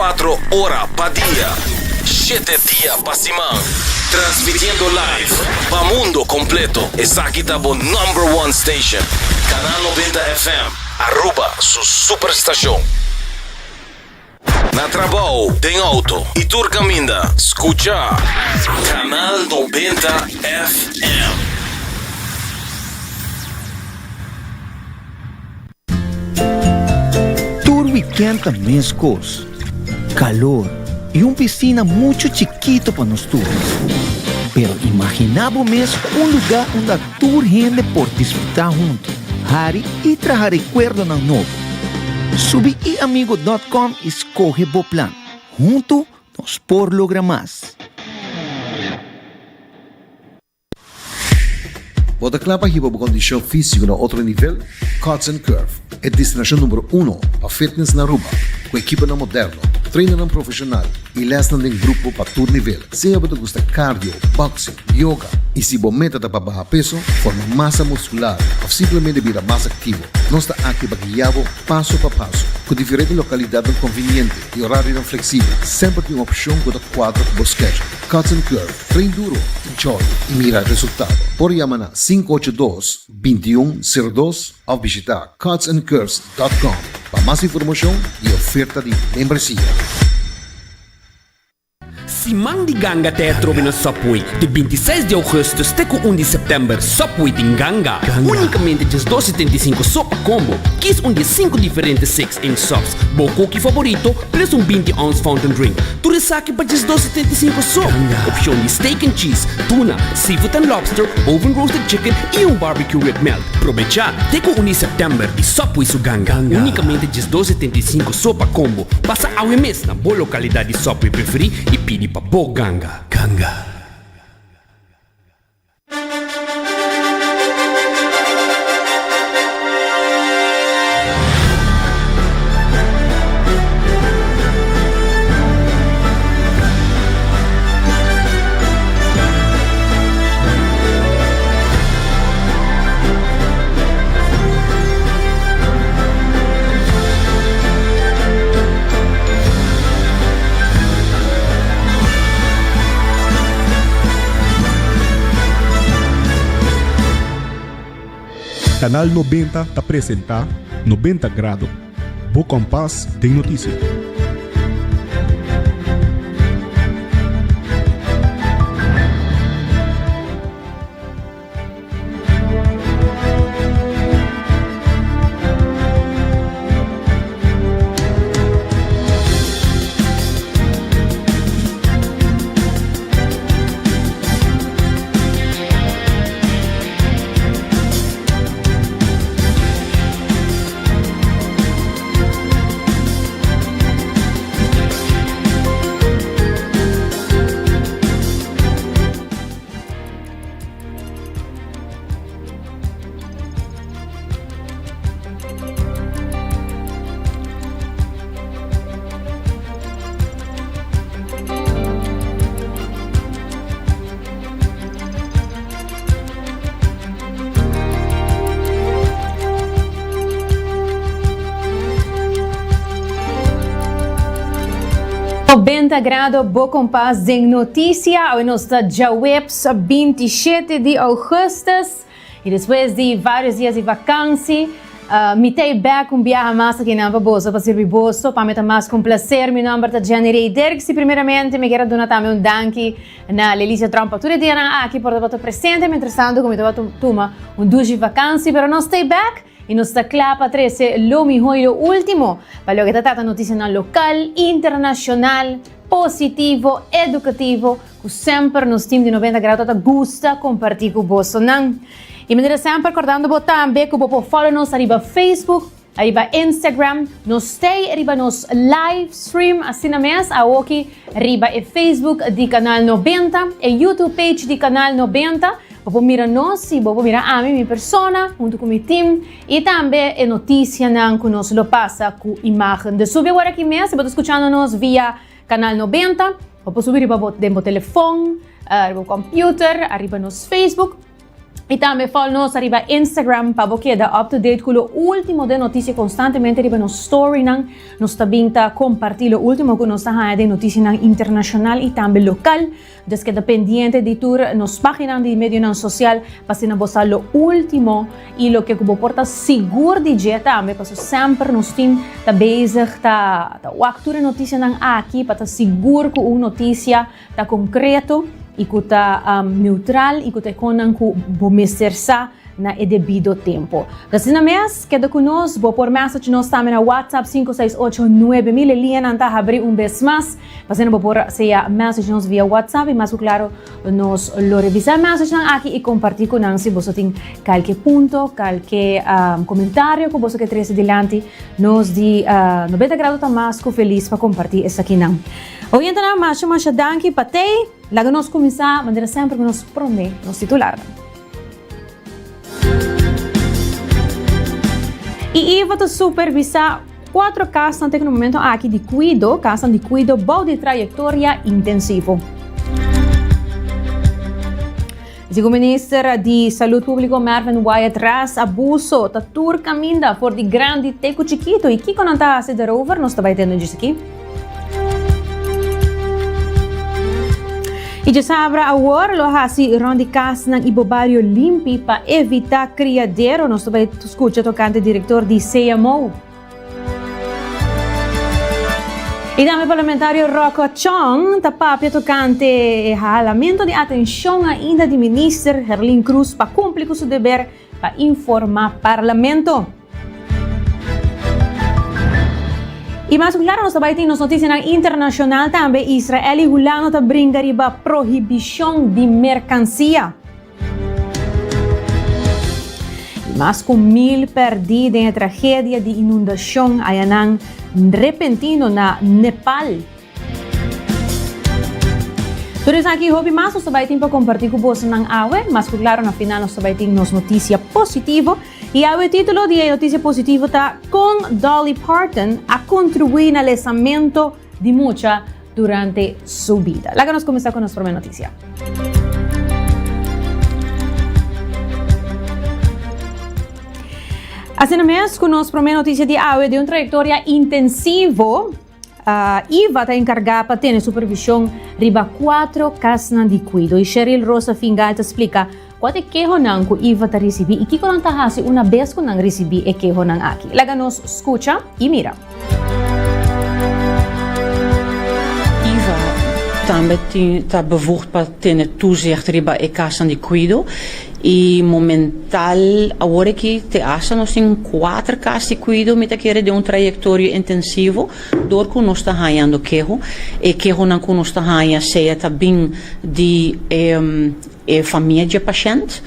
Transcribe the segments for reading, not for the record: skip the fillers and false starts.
24 ora pa dia, shete dia pa siman, transmitiendo live pa mundo completo. Esaki ta bo number one station, Canal 90 FM, Aruba su superstacion. Na trabou, den auto y tur caminda, scucha Canal 90 FM. Tur weekend ta mescos, calor y un piscina mucho chikito pa nos tur. Pero imagina bo mes un lugar unda tur hende por disfruta hunto, hari y traha recuerdonan nobo. Subi iamigo dot com y scoge bo plan. Hunto nos por logra mas. Bo ta kla pa hiba bo kondishon físiko na otro nivel? Cuts and Curve, e destinashon number uno pa fitness na Aruba, ku ekiponan moderno, trainernan profeshonal i lèsnan den grupo pa tur nivel. Sea bo ta gusta cardio, boxing, yoga i si bo meta ta pa baha peso, forma masa muskular òf simplemente bira mas aktivo, nos ta aki pa guia bo paso pa paso. Ku diferente lokalidatnan konviniente i orarionan fleksibel, semper tin un opshon ku ta kuadra ku bo schedule. Cuts and Curve. Train duro, enjoy y mira resultado. Por yama na 582 2102 of bishita cutsandcurves.com pa mas informacion y oferta di membresia. Siman di ganga ta e atrobe na Subway. Di 26 di augustus te ku 1 di september, Subway tin ganga. Unicamente 12,75 so pa combo. Kies un di e sinku diferente 6-inch subs, bo cookie favorito, plus un 20 ounce fountain drink. Tur esaki pa 12,75 so. Opcion di steak and cheese, tuna, seafood and lobster, oven roasted chicken y un barbecue rib melt. Probecha te cu 1 di september di Subway su ganga. Unicamente 12,75 so pa combo. Pasa awe mes na bo localidad di Subway preferi y pidi pa bo ganga. Ganga. Canal 90 ta presenta 90 Grado, bo kompas den notisia. Noventa grado bo kompas den noticia. Awe nos ta djaweps 27 di augustus y despues di varios dias di vakantie mi ta e bek un biaha mas akinan pa boso pa sirbi boso. Pa mi ta mas ku un placer. Mi nomber ta Jenny Rey Dirks y primeramente mi kier a duna tambe un danki na Lelicia Tromp pa tur e dianan aki por tabata presente mientrastanto ku mi tabata tuma un dushi vakantie. Pero nos ta e bek. Y nos ta cla pa trece lo miho y lo ultimo pa loke ta trata noticianan local, internacional, positivo, educativo, cu semper nos team di 90 Grado ta gusta comparti cu bosonan. Y manera semper cordando bo tambe cu bo por follow nos ariba Facebook, ariba Instagram, nos stay riba nos live stream asina mes awoki riba e Facebook di Canal 90, e YouTube page di Canal 90. Bo por mira nos y bo por mira ami, mi persona, hunto cu mi team y tambe e noticianan cu nos lo pasa cu imagen. Dus subi awor aki mes, si bo ta scuchando nos via Canal 90, bo por subi riba bo den bo telefon, riba bo computer, ariba nos Facebook. Y tambe follow nos ariba Instagram pa bo keda up to date cu lo ultimo den noticia constantemente riba nos storynan. Nos ta bin ta comparti lo ultimo cu nos ta haya den noticianan internacional y tambe local. Dus keda pendiente di tur nos paginanan di medionan social pa asina bo sa lo ultimo y loke cu bo por ta sigur di dje tambe paso semper nos team ta bezig ta ta wak tur e noticianan aki pa ta sigur cu un noticia ta concreto y cu ta neutral y cu ta e connan cu bo mester sa na e debido tempo. Asina mes, keda cu nos, bo por message nos tambe na WhatsApp 568 9000, e liñanan ta habri un bes mas, pa asina bo por sea message nos via WhatsApp y mas cu claro nos lo revisa e messagenan aki y comparti cu nan si boso tin calke punto, calke comentario cu boso ke trece dilanti, nos di 90 Grado ta mas cu feliz pa comparti esakinan. Oyentenan, masha masha danki pa tey, laga nos cuminsa manera semper cu nos prome nos titularnan. I Ivo ta supervisá kuatro kasnan te ku na momento aki di kuido, kasnan di kuido bou di trayektoria intensivo. Segun Minister di Salud Públiko Mervin Wyatt Ras, abuso ta tur kaminda for di grandi te ku chikitu. I kiko nan ta hasi darover? Nos ta bai tende djis aki. I djasabra awor lo hasi rond di kasnan i bo bario limpi pa evita kriadero. Nos ta bai skucha tokante direktor di CMO. I tambe parlamentario Rocco Chong ta papia tokante e halamento di atenshon ainda di minister Gerlin Cruz pa kumpli ku su deber pa informa parlamento. I mas ku klaro nos ta bai tin nos notisianan internashonal tambe, Israel i Hulanda ta bringa riba prohibishon di merkansia. I mas ku mil pèrdí den e tragedia di inundashon ayanan repentino na Nepal. Tur esaki y hopi mas nos ta bay tin pa comparti cu bosonan awe. Mas cu claro na final nos ta bay tin nos noticia positivo. Y awe titulo di e noticia positivo ta Con Dolly Parton a contribui na lesamento di mucha durante su bida. Laga nos cuminsa cu nos prome noticia. Asina mes cu nos prome noticia di awe di un trayectoria intensivo. Iva ta enkargá pa tene supervishon riba kuatro kasnan di kuido i Sheryl Rosa Fingal ta splika kua ta e kehonan ku Iva ta risibí i kiko nan ta hasi una bes ku nan risibí e kehonan aki. Laga nos skucha i mira. Iva tambe tin ta bevoegd pa tene toezicht riba e kasnan di kuido i momental awor aki te hasta nos tin kuater kas di kuido mi ta kere den un trayektorio intensivo dor ku nos ta hañando keho. E kehonan ku nos ta haña sea ta bin di e famia dje pashènt,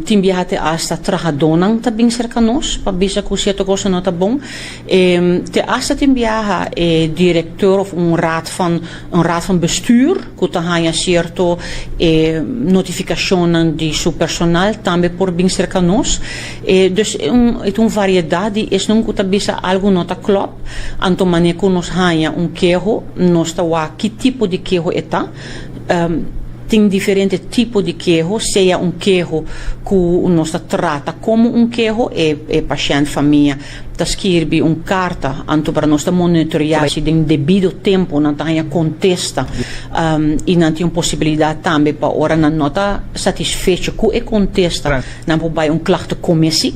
tin biaha te hasta trahadónan ta bin serka nos pa bisa ku sierto kosa no ta bon. Te hasta tin biaha e direktor òf un raad van un raad van bestuur ku ta haña sierto e notifikashonnan di su personal tambe por bin serka nos. E dus e un e ta un variedat di esnan ku ta bisa algu no ta klòp, anto manera ku nos haña un keho nos ta wak ki tipo di keho e ta. Tin diferente tipo di keho, sea un keho ku nos ta trata komo un keho, e e pashènt famia ta skirbi un karta, anto para nos ta monitoreá si den debido tempu nan ta haña kontesta i nan tin un posibilidat tambe pa ora nan no ta satisfecho ku e kontesta nan por bai un klachtencommissie.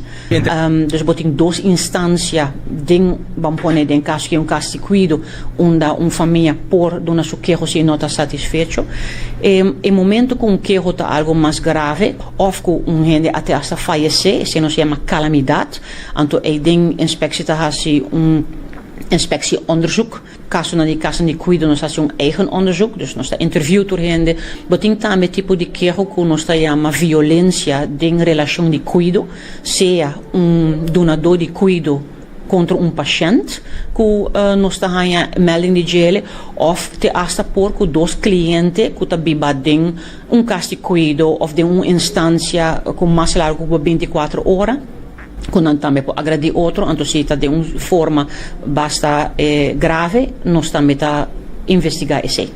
Dus bo tin dos instansia den, ban pone den kaso ku e un kas di kuido unda un famia por duna su keho si e no ta satisfecho. E momento ku un keho ta algu mas grave òf ku un hende a te hasta fayesé, esei nos yama kalamidat. Anto ei den inspectie ta haci un inspectie onderzoek. Casonan di casonan di cuido nos ta haci un eigen onderzoek, dus nos ta interview tur hende. Bo tin tambe tipo di keho cu nos ta yama violencia den relacion di cuido, sea un dunador di cuido contra un pashent cu nos ta haña melding di djele of te hasta por cu dos cliente cu ta biba den un cas di cuido of den un instancia cu mas largo cu 24 ora. ku nan tambe por agradí otro, anto si ta den un forma basta grave, nos tambe ta investigá esei.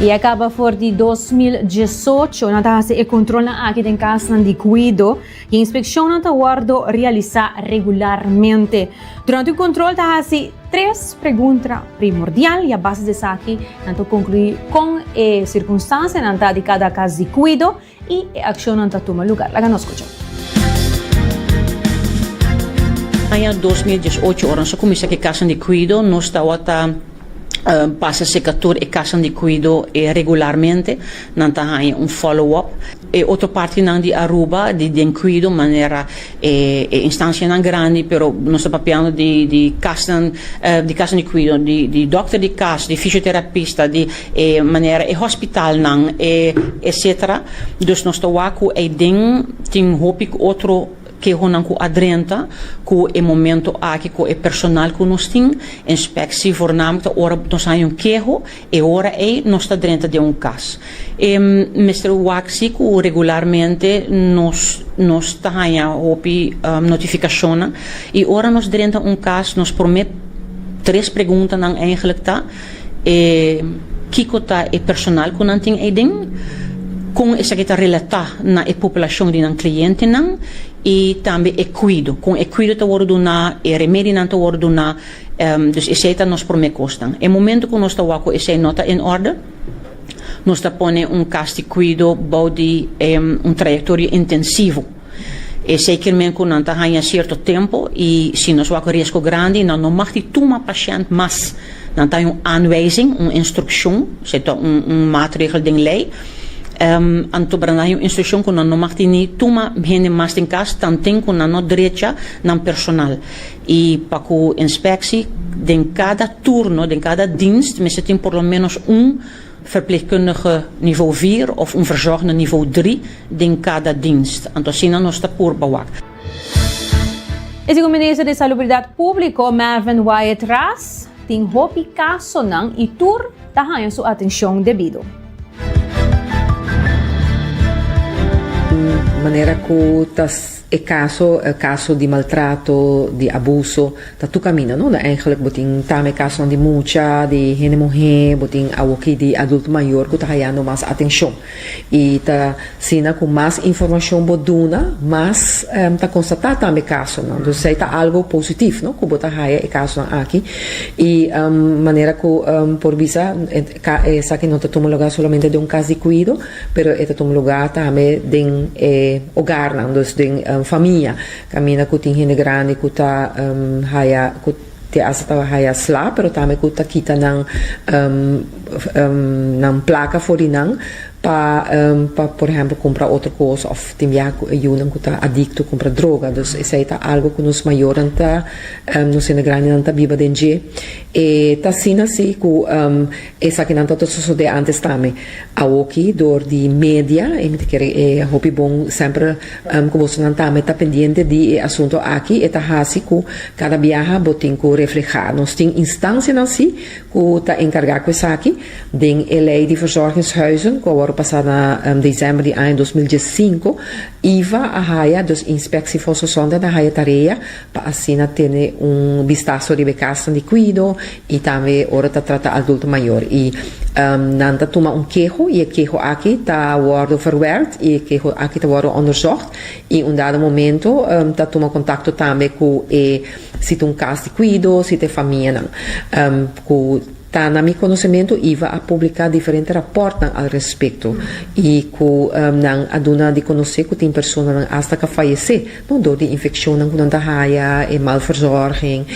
Y a caba for di 2018 nan ta haci e controlnan aki den casnan di cuido y inspeccionnan ta wordo realisa regularmente. Durante un control ta haci tres pregunta primordial y a base di esaki nan ta conclui con e circunstancianan ta di cada cas di cuido y e accionnan ta tuma lugar. Laga nos scucha. Aña 2018 ora nos a cuminsa cu e casnan di cuido nos tawata pasa cerca tur e casnan di cuido regularmente. Nan ta haña un follow up. E otro partinan di Aruba di den cuido manera e instancianan grandi pero nos ta papiando di di casnan di casnan di cuido di di dokter di cas di fisioterapista di e manera e hospitalnan e etcetera. Dus nos ta wak cu eyden tin hopi otro kehonan cu a drenta cu e momento aki cu e personal cu nos tin. Inspectie voornamelijk ta ora nos haña un keho E ora ei nos ta drenta den un kas. E mester wak si ku regularmente nos nos ta haña hopi notifikashonnan i ora nos drenta un kas nos promé tres preguntanan eigenlijk ta, e kiko ta e personal ku nan tin eiden, kon esaki ta relatá na e populashon di nan klientenan i tambe e kuido, kon e kuido ta wòrdu duná, e remedinan ta wòrdu duná. Dus esei ta nos promé kosnan. E momento ku nos ta wak ku esei no ta in orde, nos ta pone un kas di kuido bou di un trayektoria intensivo. Esei kier men ku nan ta haña sierto tempu i si nos wak riesgo grandi nan no mag di tuma pashènt mas. Nan ta haña un aanwijzing, un instrukshon, esei ta un maatregel den lei. Anto nan haña un instrukshon ku nan no mag di ni tuma hende mas den kas tanten ku nan no drecha nan personal. I pa ku inspeksie den kada turno, den kada dienst mester tin por lo menos un verpleegkundige niveau vier of un verzorgende niveau drie den kada dienst. Anto asina nos ta purba wak. E segun Minister di Salubridat Públiko, Mervin Wyatt Ras, tin hopi kasonan i tur ta haña su atenshon debido. Manera ku ta E caso, caso di maltrato, di abuso, ta tur caminda, no? Eigenlijk bo tin tambe casonan di mucha, di hende muhe, bo tin awoki di adulto mayor cu ta hayando mas atencion. Y ta asina cu mas informacion bo duna, mas ta constata tambe casonan. Dus esey ta algo positief, no? Cu bo ta haya e casonan aki. Y manera cu por bisa, esaki no ta tuma lugar solamente den un cas di cuido, Pero e ta tuma lugá tambe den e hogarnan, dus den famia, kaminda ku tin hende grandi ku ta haya, ku te hasta ta haya sla, pero tambe ku ta kita nan nan plaka for di nan pa pa por ehempel kumpra otro kos òf tin biaha ku e yunan ku ta adikto kumpra droga. Dus esei ta algu ku nos mayornan ta, nos hende grandinan ta biba den dje. E ta asina si ku esakinan ta sosodé antes tambe. Awoki door di media e mi ta kere e hopi bon semper ku bosonan tambe ta pendiente di e asunto aki e ta hasi ku kada biaha bo tin ku refleha. Nos tin instansianan si ku ta enkargá ku esaki den e lei di verzorgingshuizen ku a wòrdu pasá na desèmber di aña 2015 IVA a haya dus Inspectie Volksgezondheid a haya tarea pa asina tene un bistaso riba e kasnan di kuido i tambe ora ta trata adulto mayor i nan ta tuma un keho i e keho aki ta wòrdu verwerkt i e keho aki ta wòrdu onderzocht i un dado momento ta tuma kontakto tambe ku e si ta un kas di kuido si ta e famianan ku Ta na mi konosementu Iva a publiká diferente rapòrtnan al respekto i ku nan a duna di konosé ku tin personanan asta ku a fayesé no dor di infekshonnan ku nan ta haya, e mal verzorging.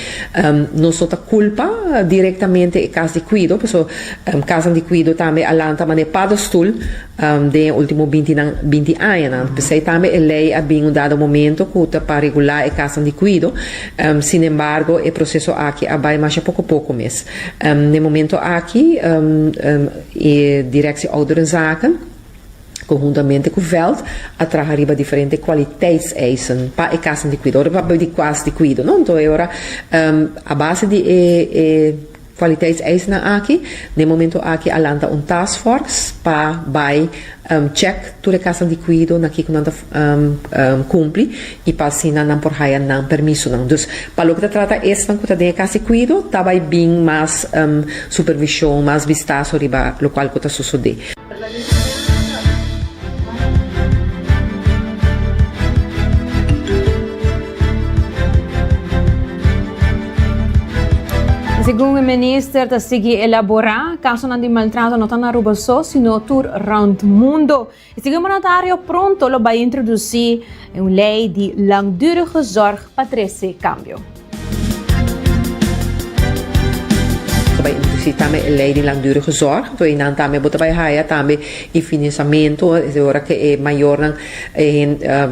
Nos no ta kulpa direktamente e kas di kuido pasobra kasnan di kuido tambe a lanta manera paddestoel Den e ultimo binti nan binti añanan. P'esei tambe e lei a bin un dado momento ku ta pa regulá e kasnan di kuido. Sin embargo e proseso aki a bai masha poko poko mes. Na e momento aki e Directie Ouderenzaken konhuntamente ku Veld a traha riba diferente kwaliteitseisen pa e kasnan di kuido. Ora papia di kas di kuido no, anto e ora a base di e e. Kwaliteitseisennan aki, den momento aki a lanta un taskforce pa bai check tur e kasnan di kuido na kiko nan ta kumpli i pa asina nan por haya nan permisonan. Dus pa loke ta trata esnan ku ta den e kas di kuido ta bai bin mas supervishon, mas bistaso riba lokual ku ta sosodé. Segun e minister ta sigui elabora, casonan di maltrato no ta na Aruba so, sino tur rond mundo. E segun e mandatario pronto lo bay introduci un ley di langdurige zorg pa trece cambio. Ta bai introduci tambe e ley di langdurige zorg, enton einan tambe bo ta bai haya tambe e financiamento, es ora cu e mayornan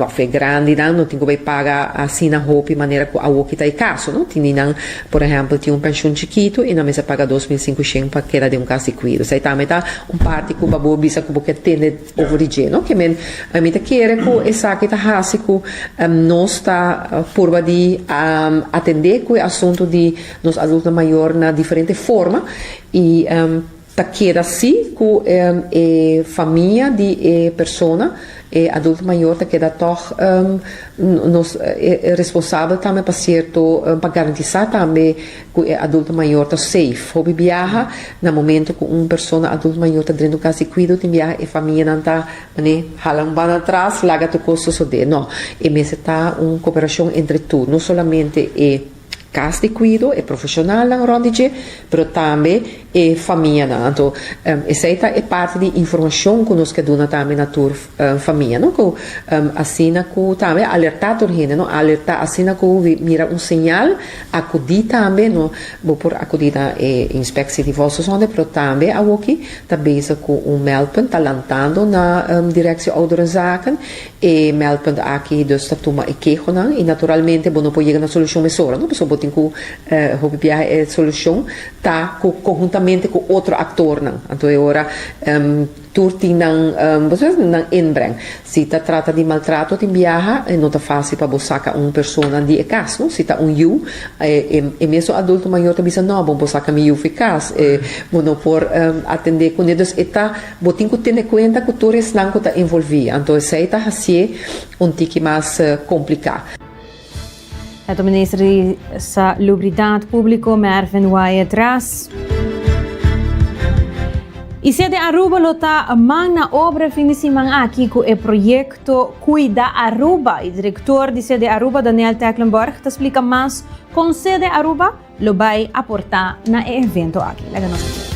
of e grandinan no tin cu bai paga asina hopi manera cu awoki ta e caso, no. Tin di nan, por ehempel, tin un pensioen chikito y nan mester paga 2500 pa keda den un cas di cuido. Esai tambe ta un parti cu bo bisa cu bo kier tende over di dje, no. Ke men, mi ta kere cu esaki ta haci cu nos ta purba di atende cu e asunto di nos adultonan mayor na diferente forma y Ta keda si ku e famia di e persona, e adulto mayor ta keda tòg nos responsabel tambe pa sierto, pa garantisá tambe ku e adulto mayor ta safe. Hopi biaha na momento ku un persona adulto mayor ta drenta un kas di kuido tin biaha e famianan ta manera hala un banda atras laga tur kos sosodé. No, e mester ta un koperashon entre tur, no solamente e. Kas di kuido, e profeshonalnan rònt di dje, pero tambe e famianan. Anto esei ta e parti di informashon ku nos ke duna tambe na tur famia, no? Ku asina ku tambe alertá tur hende, no? Alertá asina ku mira un señal, akudí tambe, no? Bo por akudí na e inspeksie di Volksgezondheid, pero tambe awoki ta bezig ku un meldpunt, ta lantando na Directie Ouderenzaken. E meldpunt aki dus ta tuma e kehonan y naturalmente bo no por yega na solucion mesora no, pasobra bo tin cu hopi biaha e solucion ta cu conhuntamente cu otro actornan. Anto e ora tur tin nan bo sabes nan inbreng. Si ta trata di maltrato tin biaha e no ta facil pa bo saca un persona di e cas no, si ta un yu e mesun adulto mayor ta bisa no bo no por saca mi yu fi cas, bo no por atende cune dus e ta Bo tin ku tene kuenta ku tur esnan ku ta envolví, anto esei ta hasié un tiki mas kompliká. Eto Minister di Salubridat Públiko Mervin Wyatt-Ras. I sede Aruba lo ta man na obra fin di siman aki ku e proyekto Cuida Aruba. E direktor di sede Aruba Daniel Tecklenburg ta splika mas kon sede Aruba lo bai aportá na e evento aki. Laga nos hacié.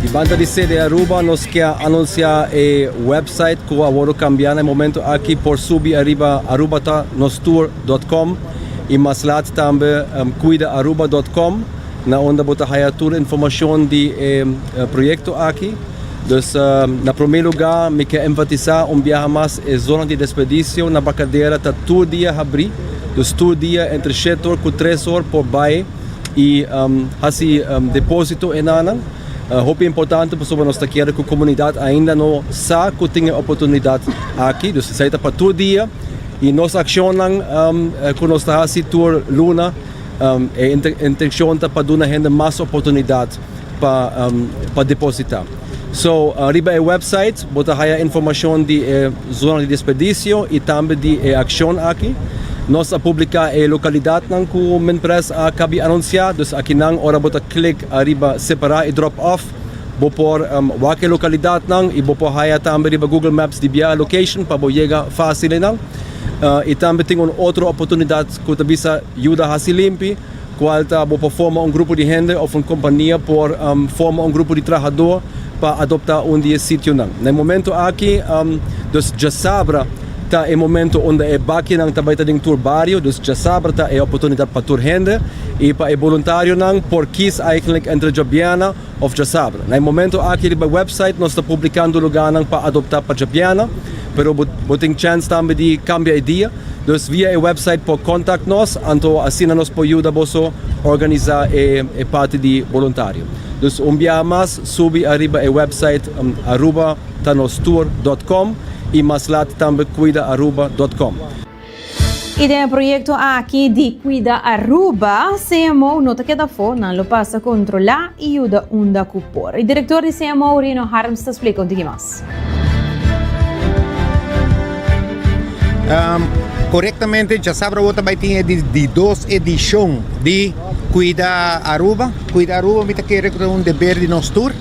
Di banda di CD Aruba nos ke a anuncia e website cu a wordo cambia na e momento aki por subi ariba arubatanostour dot com y mas laat tambe cuidaaruba dot com na unda bo ta haya tur informacion di e proyecto aki. Dus na prome luga mi ke enfatisa un biaha mas e zona di desperdicio na Barcadera ta tur dia habri, dus tur dia entre shete or ku tres or por bai i hasi deposito enanan. Hopi importante pasobra nos ta kere ku komunidat ainda no sa ku tin e oportunidat aki, dus esei ta pa tur dia i nos akshonnan ku nos ta hasi tur luna e intenshon ta pa duna hende mas oportunidat. pa pa deposita. So riba e website bo ta haya informacion di e zona di desperdicio y tambe di e accion aki. Nos a publica e localidadnan cu Minpres a cabi anuncia, dus akinan ora bo ta click ariba separa y drop off bo por wak e localidadnan y bo por haya tambe riba Google Maps di bia location pa bo yega facil eynan. Y tambe tin un otro oportunidad cu ta bisa yuda haci limpi. Cual ta bo por forma un grupo di hende of un compania por forma un grupo di trahador pa adopta un di e sitionan. Na e momento aki, dus djasabra ta e momento unda e bakinan ta bay ta den tur bario, dus djasabra ta e oportunidad pa tur hende y pa e boluntarionan por kies eigenlijk entre djabièrnè of djasabra. Na e momento aki riba e website nos ta publicando lugarnan pa adopta pa djabièrnè, pero bo tin chance tambe di cambia e dia. Dus via e website por contact nos, anto asina nos por yuda boso organisa e e parti di boluntario. Dus un biaha mas subi ariba e website arubatanostour dot com y mas lat tambe cuidaaruba dot com. Y den e proyecto aki di Cuida Aruba, CMO no ta keda afo, nan lo pasa controla y yuda unda cu por. E director di CMO, Rino Harms, ta splica un tiki mas. Corectamente djasabra awor ta bay tin e di dos edicion di Cuida Aruba. Cuida Aruba mi ta kere cu ta un deber di nos tur.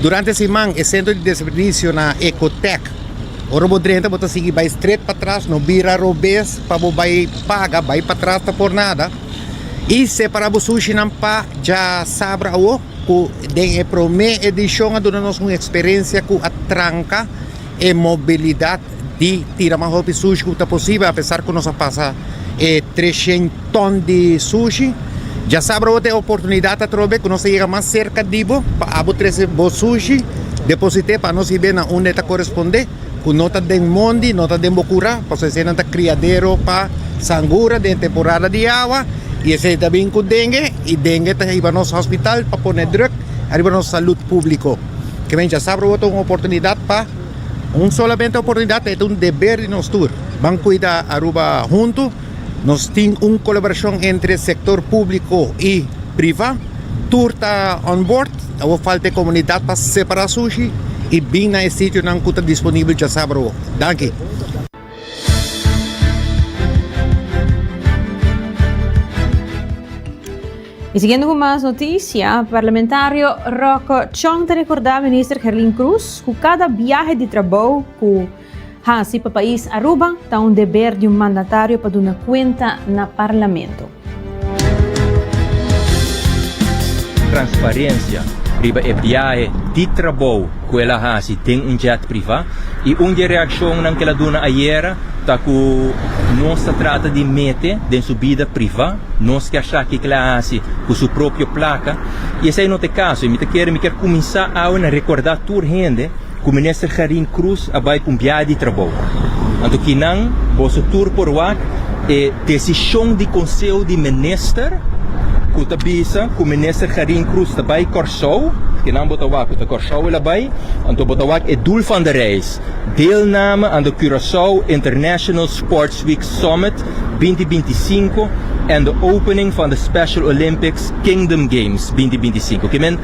Durante siman e centro di desperdicio na Ecotec, ora bo drenta bo ta sigui bay stret patras, no bira robes pa bo bay paga, bay patras ta por nada. Y separa bo sushinan pa djasabra awor. Ku den e promé edishon a duna nos un eksperensia ku a tranka e mobilidat di tira mas hopi sushi ku ta posibel apesar ku nos a pasa e treshen tòn di sushi. Djasabra bo ta e oportunidat atrobe ku nos ta yega mas serka di bo pa abo trese bo sushi, deposit'é pa nos hib'é na unda e ta korespondé ku no ta den mondi, no ta den bo kura, pasobra eseinan ta kriadero pa sangura den temporada di awa i esei ta bin ku dengue i dengue ta hiba nos hospital pa pone druk ariba nos salud públiko. Ke men djasabra bo ta un oportunidat pa un solamente oportunidat e ta un deber di nos tur. Ban kuida Aruba huntu. Nos tin un kolaborashon entre sektor públiko i privá. Tur ta on board. Awor falta e komunidat pa separá sushi i bin na e sitionan ku ta disponibel djasabra awor. Danki. Y siguiendo cu mas noticia, parlamentario Rocco Chong ta recorda minister Gerlin Cruz cu cada biahe di trabou cu Hasi pa pais Aruba ta un deber di un mandatario pa duna cuenta na Parlamento. Transparencia riba e biahe di trabou cu el a hasi den un jet priva y un di e reaccionnan cu el a duna ayera ta cu nos ta trata di mete den su bida priva, nos kier sa kico el a hasi cu su propio placa y esey no ta e caso y mi ta kere mi kier cuminsa awe na recorda tur hende Ku Minister Gerlin Cruz a bai pa un biahe di trabou. Anto kinan boso tur por wak e desishon di Konseho di Minister ku ta bisa ku Minister Gerlin Cruz ta bai Kòrsou, kinan bo ta wak ku ta Kòrsou el a bai, anto bo ta wak e doel van de reis, deelname aan de Curaçao International Sports Week Summit 2025 en de opening van de Special Olympics Kingdom Games 2025. Kimen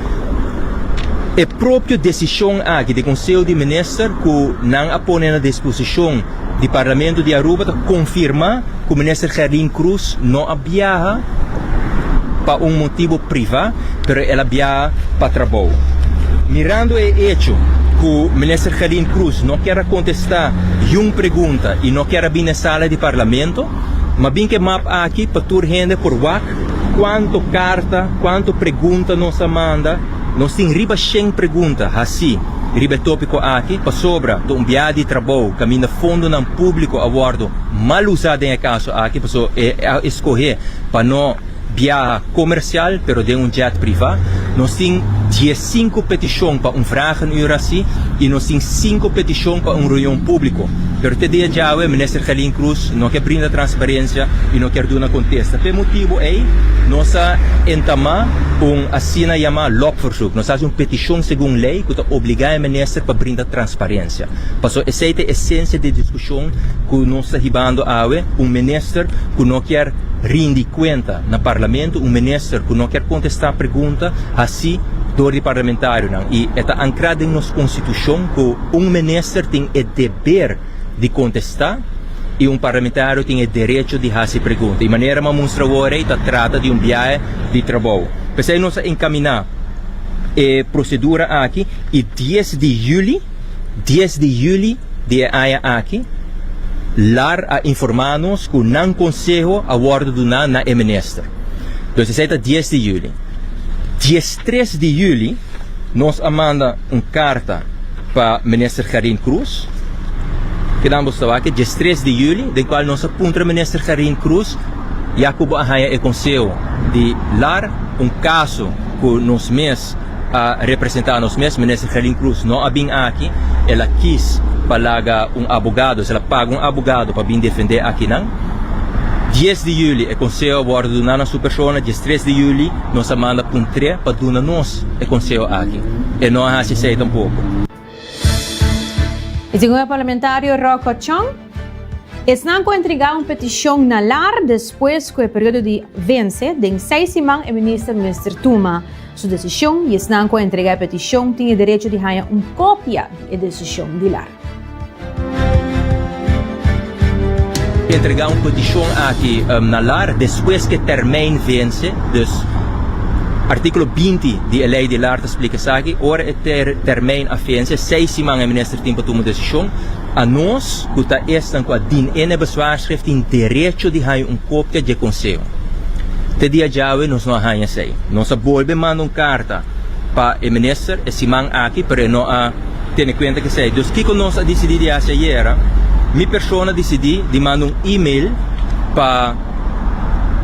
e propio desishon aki di Konseho di Minister ku nan a pone na disposishon di Parlamento di Aruba ta konfirmá ku Minister Gerlin Cruz no a biaha pa un motibu privá pero el a biaha pa trabou. Mirando e echo ku Minister Gerlin Cruz no kier a kontestá yun pregunta i no kier a bini na e sala di Parlamento, m'a bin ku e map aki pa tur hende por wak Cuanto carta, cuanto pregunta nos a manda? Nos tin riba shen pregunta haci riba e topico aki, pasobra ta un biaha di trabou caminda fondonan publico a wordo mal usa den e caso aki, pasobra e a escoge pa no biaha comercial pero den un jet priva. Nos tin diescinco peticion pa un vragenuur haci y nos tin cinco peticion pa un reunion publico. Pero te dia djawe Minister Gerlin Cruz no ke brinda transparencia y no kier duna contesta. P'e motibo ey nos a entama un asina yama lobverzoek. Nos a haci un peticion segun ley cu ta obliga e Minister pa brinda transparencia. Pasobra esey ta e esencia di e discusion cu nos ta hibando awe, un Minister cu no kier rindi cuenta na Parlamento, un Minister cu no kier contesta pregunta haci door di parlamentarionan. Y e ta ancra den nos Constitucion cu un Minister tin e deber di contesta y un parlamentario tin e derecho di haci pregunta. Y manera m'a mustra awor ey ta trata di un biahe di trabou. P'esey nos a encamina e procedura aki y dies di juli, dies di juli di e aña aki, lar a informa nos cu nan conseho a wordo duna na e minister. Dus esey ta dies di juli. Diestres di juli nos a manda un carta pa minister Gerlin Cruz, kinan bo sta wak, diestres di juli, den cual nos a puntra minister Gerlin Cruz ya cu bo a haya e conseho di lar, un caso cu nos mes a representa nos mes, minister Gerlin Cruz no a bin aki, el a kies pa laga un abogado, el a paga un abogado pa bin defende akinan. Dies di juli e conseho a wordo duna na su persona, diestres di juli nos a manda puntr'e pa duna nos e conseho aki. E no a haci esey tampoco. Y segun e parlamentario Rocco Chong. Esnan ku a entregá un petishon na lar despues ku e periodo di vense, den seis siman e minister mester tuma su desishon i esnan ku a entregá e petishon tin e derecho di haña un kopia di e desishon di lar. Entregá un petishon aki na lar despues ku e termijn vense, dus artíkulo 20 di e lei di lar ta splika esaki, ora e termijn a vense, seis siman e minister tin pa tuma un desishon. Anos ku ta esnan ku a din e na e bezwaarschrift tin derecho di haña un kopia dje konseho. Te dia djawe nos no a haña esei. Nos a bolbe manda un karta pa e minister e siman aki pero e no a tene kuenta ku esei. Dus kiko nos a disidí di hasi ayera? Mi persona a disidí di manda un email pa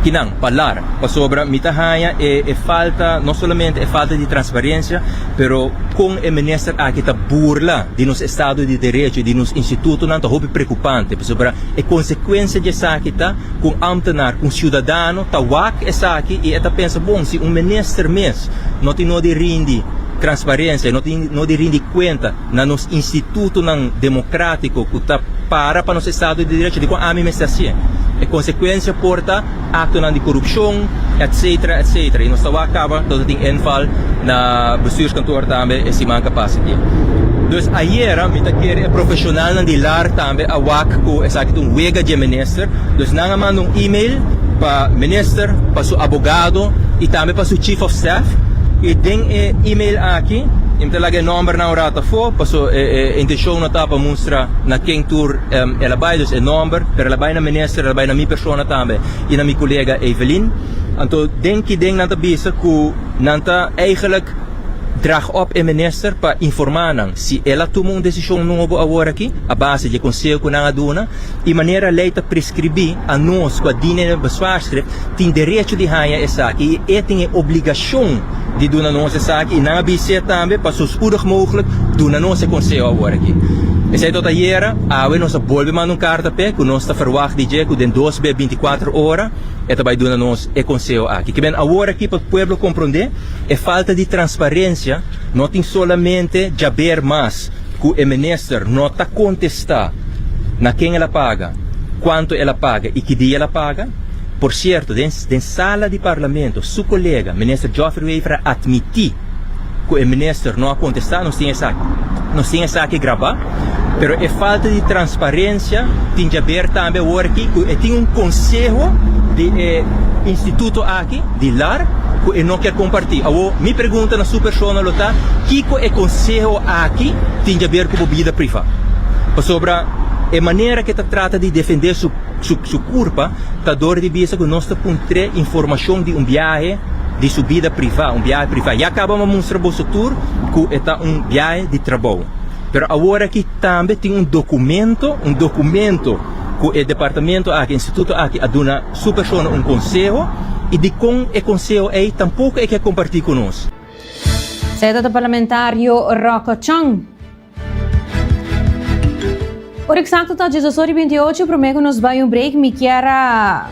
kinan? Pa lar. Pasobra mi ta haña e e falta, no solamente e falta di transparencia, pero kon e minister aki ta burla di nos estado di derecho y di nos institutonan ta hopi preocupante, pasobra e consecuencia di esaki ta cu un ambtenaar, cu un ciudadano ta wak esaki y e ta pensa, bon, si un minister mes no tin no di rindi transparencia, no tin no di rindi cuenta na nos institutonan democratico cu ta para pa nos estado di derecho, dicon ami mester hacié? E consecuencia por ta. Actonan di corupcion, etc. Etc. Y nos ta wak caba tot a tin inval na bestuurskantoor tambe e siman ca pasa aki. Dus ayera mi ta kere e profesionalnan di lar tambe a wak cu esaki ta un wega dje minister. Dus nan a manda un email pa minister, pa su abogado y tambe pa su chief of staff. Y den e email aki, y mi ta laga e nombernan un rato afo, paso e intencion no ta pa mustra na ken tur el a bay, dus e nomber, pero el a bay na minister, el a bay na mi persona tambe y na mi colega Evelyn. Anto den ki den nan ta bisa cu nan ta eigenlijk draag op e minister pa informa nan si el a tuma un decision nobo awor aki a base di e conseho cu nan a duna y manera ley ta prescribi a nos cu a dina e bezwaarschrift tin derecho di haya esaki y e tin e obligacion di duna nos esaki y nan a bis'é tambe pa zo spoedig mogelijk duna nos e conseho awor aki. Esei tot ayera, awe nos a bolbe manda un carta p'e cu nos ta verwacht di dje cu den dos be binticuater ora e ta bay duna nos e conseho aki. Kiben awor aki pa pueblo comprende e falta di transparencia no tin solamente djaber mas cu e minister no ta contesta na ken el a paga, cuanto el a paga y ki dia el a paga. Por cierto, den den sala di Parlamento su colega, Minister Geoffrey Wever a admiti cu e minister no a contesta, nos tin esaki, nos tin esaki graba, pero e falta di transparencia tin djaber tambe awor aki cu e tin un conseho di e instituto aki, di lar, cu e no kier comparti. Awor, mi pregunta na su persona lo ta, kico e conseho aki tin djaber cu bo bida priva? Pasobra e manera cu e ta trata di defende su. Su su curpa ta dor di bisa cu nos ta puntr'é informacion di un biahe di su bida priva, un biahe priva. Ya caba mi a mustra boso tur cu e ta un biahe di trabou. Pero awor aki tambe tin un documento, un documento cu e departamento aki, instituto aki a duna su persona un conseho y dicon e conseho ey tampoco e ke comparti cu nos. Seta ta parlamentario Rocco Chong. Ora exacto ta 18 ora y 28, prome cu nos bay un break mi kier a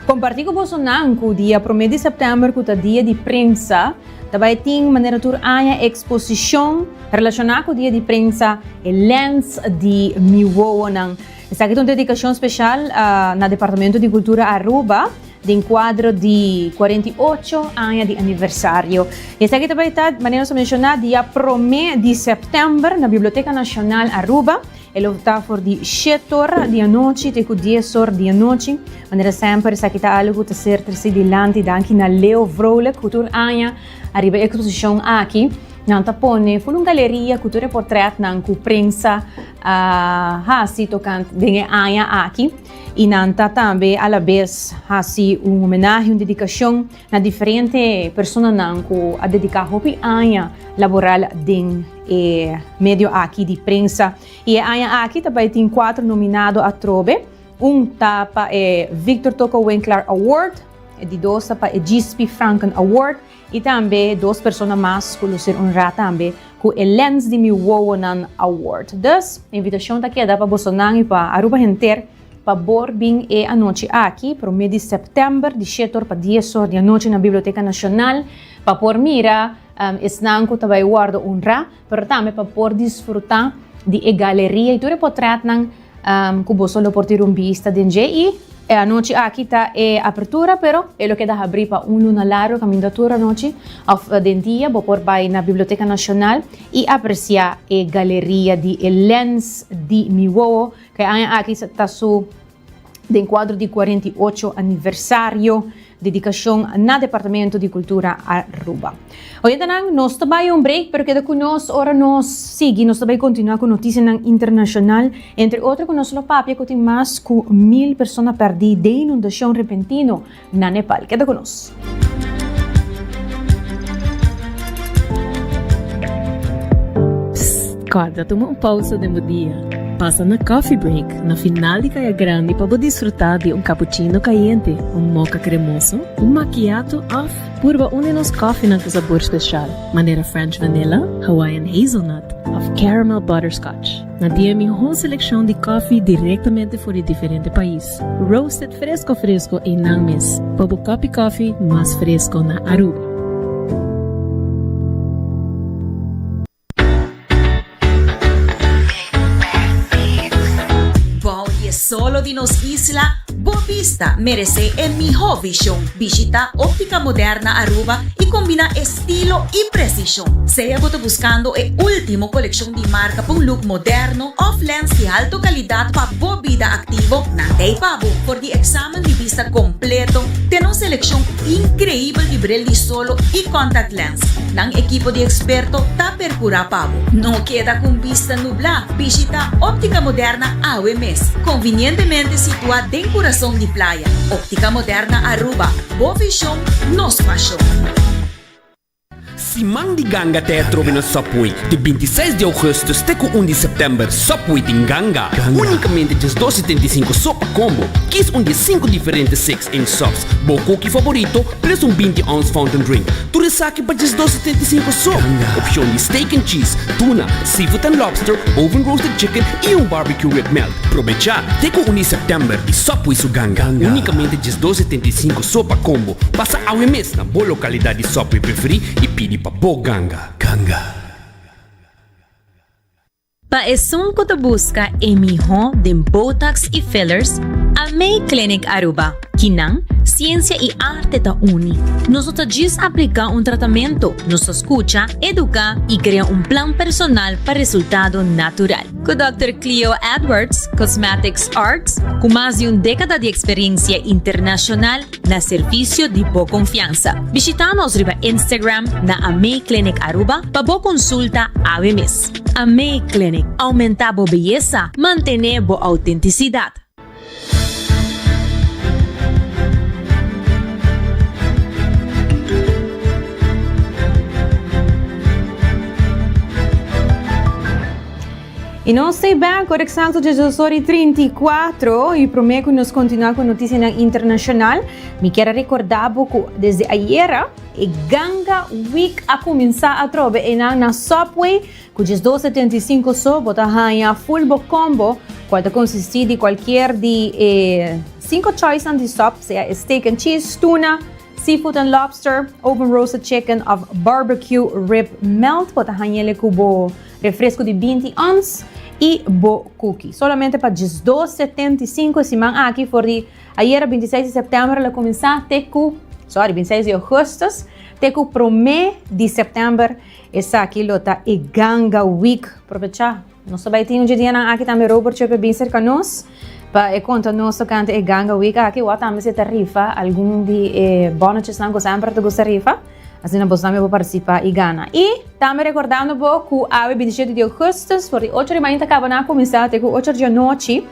comparti cu bosonan cu dia prome di september cu ta dia di prensa ta bay tin manera tur aña exposicion relaciona cu dia di prensa e lens di mi wowonan. Esaki ta un dedicacion special na Departamento di Cultura Aruba. Den kuadro di 48 aña di aniversario. Esaki ta bai ta, manera nos a menshoná, dia promé di sèptèmber na Biblioteka Nashonal Aruba. E lo ta for di shete or di anochi te ku dies or di anochi. Manera semper esaki ta algu ku ta ser trese dilanti danki na Leo Vrolijk ku tur aña ariba e eksposishon aki nan ta pone ful un galeria ku tur e portrètnan ku prensa a hasi tokante den e aña aki. I nan ta tambe alabes hasi un homenahe, un dedikashon na diferente personanan ku a dediká hopi aña laboral den e medio aki di prensa. I e aña aki ta bai tin kuater nominado atrobe. Un ta pa e Victor Toko Winklaar Award, e di dos ta pa e Gispi Franken Award I tambe dos persona mas ku lo ser honrá tambe ku e Lens di Mi Wowonan Award. Dus, e invitashon ta keda pa bosonan i pa Aruba henter pa bor bin e anochi aki, promé di sèptèmber, di shete or pa dies or di anochi na Biblioteka Nashonal, pa por mira esnan ku ta bai wòrdu honrá, pero tambe pa por disfrutá di e galeria i tur e potrètnan. Cu boso lo por tira un bista den dje y e anochi aki ta e apertura pero e lo keda habri pa un luna largo caminda tur anochi of den dia bo por bay na Biblioteca Nacional y aprecia e galeria di e lens di mi wowo cu e aña aki ta su den cuadro di 48 aniversario Dedicacion na Departamento di Cultura Aruba. Oyentenan, nos ta bay un break, pero keda cu nos ora nos sigui. Nos ta bay continua cu noticianan internacional, entre otro cu nos lo papia cu tin mas cu mil persona perdi den inundacion repentino na Nepal. Keda cu nos. Psst, corda tuma un pausa den bo dia. Pasa na Coffee Break. Na final di Kaya Grandi pa bo disfruta di un cappuccino cayente, un mocha cremoso, un macchiato of purba un di nos koffienan cu sabor special, manera French Vanilla, Hawaiian Hazelnut of Caramel Butterscotch. Nan tin e miho seleccion di koffie directamente for di diferente pais, roasted fresco fresco eynan mes, pa bo cup di koffie mas fresco na Aruba. Bou di e solo di nos isla, bo bista meresé e mihó vishon. Bishitá Óptica Moderna Aruba i kombiná estilo i presishon. Sea bo ta buskando e último kolekshon di marka pa un look moderno òf lens di alto kalidat pa bo bida aktivo, nan ta ei pa bo. For di eksamen di bista kompleto te nos selekshon inkreibel di bril di solo i contact lens. Nan ekipo di eksperto ta percura pa bo. No keda cu un bista nubla, bishita Optica Moderna awe mes. Convinientemente situa den curason di playa. Optica Moderna Aruba, bo vision, nos pasion. Siman di ganga ta e atrobe na Subway di 26 di augustus te ku 1 di september. Subway tin ganga! Unicamente 12,75 so pa combo. Kies un di e 5 diferente 6-inch subs, bo cookie favorito plus un 20 ounce fountain drink. Tur esaki pa 12,75 so. Opcion di steak and cheese, tuna, seafood and lobster, oven roasted chicken y un barbecue rib melt. Probecha te cu 1 di september di Subway su ganga. Unicamente 12,75 so pa combo. Pasa awe mes na bo localidad di Subway preferi y pidi pa bo ganga. Ganga. Pa esun ku ta buska e mihó den botox i fillers, Amei Clinic Aruba. Kinan, siensia i arte ta uni. Nos no ta djis apliká un tratamentu, nos ta skucha, eduká i krea un plan personal pa resultado natural. Ku Dòkter Cleo Edwards, Cosmetics Arts, ku mas di un dékada di eksperensia internashonal, Na servicio di bo confiansa. Bishita nos riba Instagram na Amei Clinic Aruba pa bo consulta awe mes. Amei Clinic, aumenta bo beyesa, mantene bo autenticidad. Y nos ta bek ora exacto djes ora y 34 y prome cu nos continua cu noticianan internacional, mi kier a recorda bo cu desde ayera e Ganga Week a cuminsa atrobe eynan na Subway cu djes dos setenta y cinco so bo ta haya full bo combo cual ta consisti di cualkier di e cinco choicenan di sub, sea e steak and cheese, tuna, Seafood and lobster, oven roasted chicken of barbecue rib melt. Bo ta hañ'ele ku bo refresco di 20 ons i bo cookie. Solamente pa 12.75 e siman aki for di ayera 26 di september lo kuminsá te ku, sorry, 26 di augustus te ku promé di september. Esaki lo ta e Ganga Week. Probechá. Nos ta bai tin un dje dianan aki tambe Robert Chepe bin serka nos pa e konta nos tokante e Ganga Week aki. Wou tambe si ta rifa algun di e bonnetjesnan ku semper ta gusta rifa. Asina boso tambe por partisipa i gana. I tambe rekordando bo ku awe 27 di augustus for di ocho di mainta kaba nan a kuminsá te ku ocho di anochi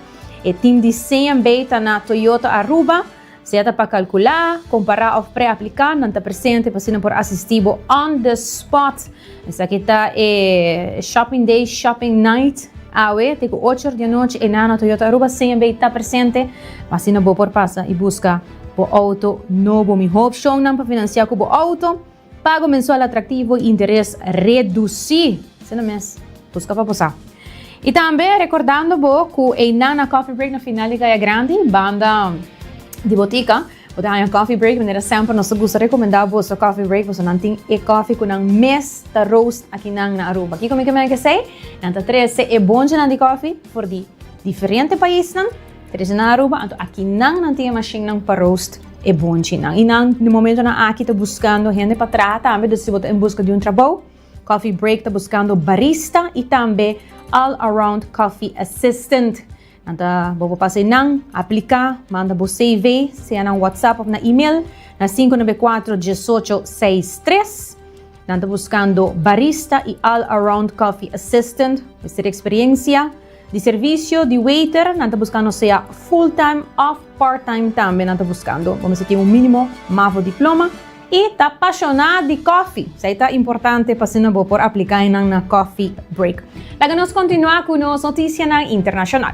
e team di CMB ta na Toyota Aruba. Sea ta pa kalkulá, kompará òf pre-apliká, nan ta presente pa asina por asistí bo on the spot. Esaki ta e Shopping Day, Shopping Night awe te ku ocho or di anochi e na Toyota Aruba CMB ta presente pa asina bo por pasa i buska bo outo nobo. Mihó opshonnan pa finansiá ku bo outo. Pago mensual atractivo y interes reduci. Asina mes, busca pa bo sa. Y tambe recordando bo cu einan na Coffee Break na final di Caya Grandi, banda di botica, bo ta haña Coffee Break. Manera semper nos ta gusta recomenda boso Coffee Break, pasobra nan tin e coffee cu nan mes ta roast akinan na Aruba. Kico mi ke meen cu esey? Nan ta trece e bonchenan di coffee for di. diferente paisnan, trese na Aruba, anto aki nan nan tin e mashinnan pa roast e bonchinan. Y nan di momentonan aki ta buscando hende pa traha tambe, dus si bo ta en busca di un trabou, Coffee Break ta buscando barista y tambe all around coffee assistant. Nan ta bo por pasa einan, aplica, manda bo CV, sea na WhatsApp of na email na 594 1863. Nan ta buscando barista y all around coffee assistant, mester experiencia di servicio di waiter, nan ta buscando sea full time of part time tambe nan ta buscando. Bo mester tin un minimo mavo diploma y ta pasiona di coffee. Esey ta importante pa asina bo por aplica einan na Coffee Break. Laga nos continua cu nos noticianan internacional.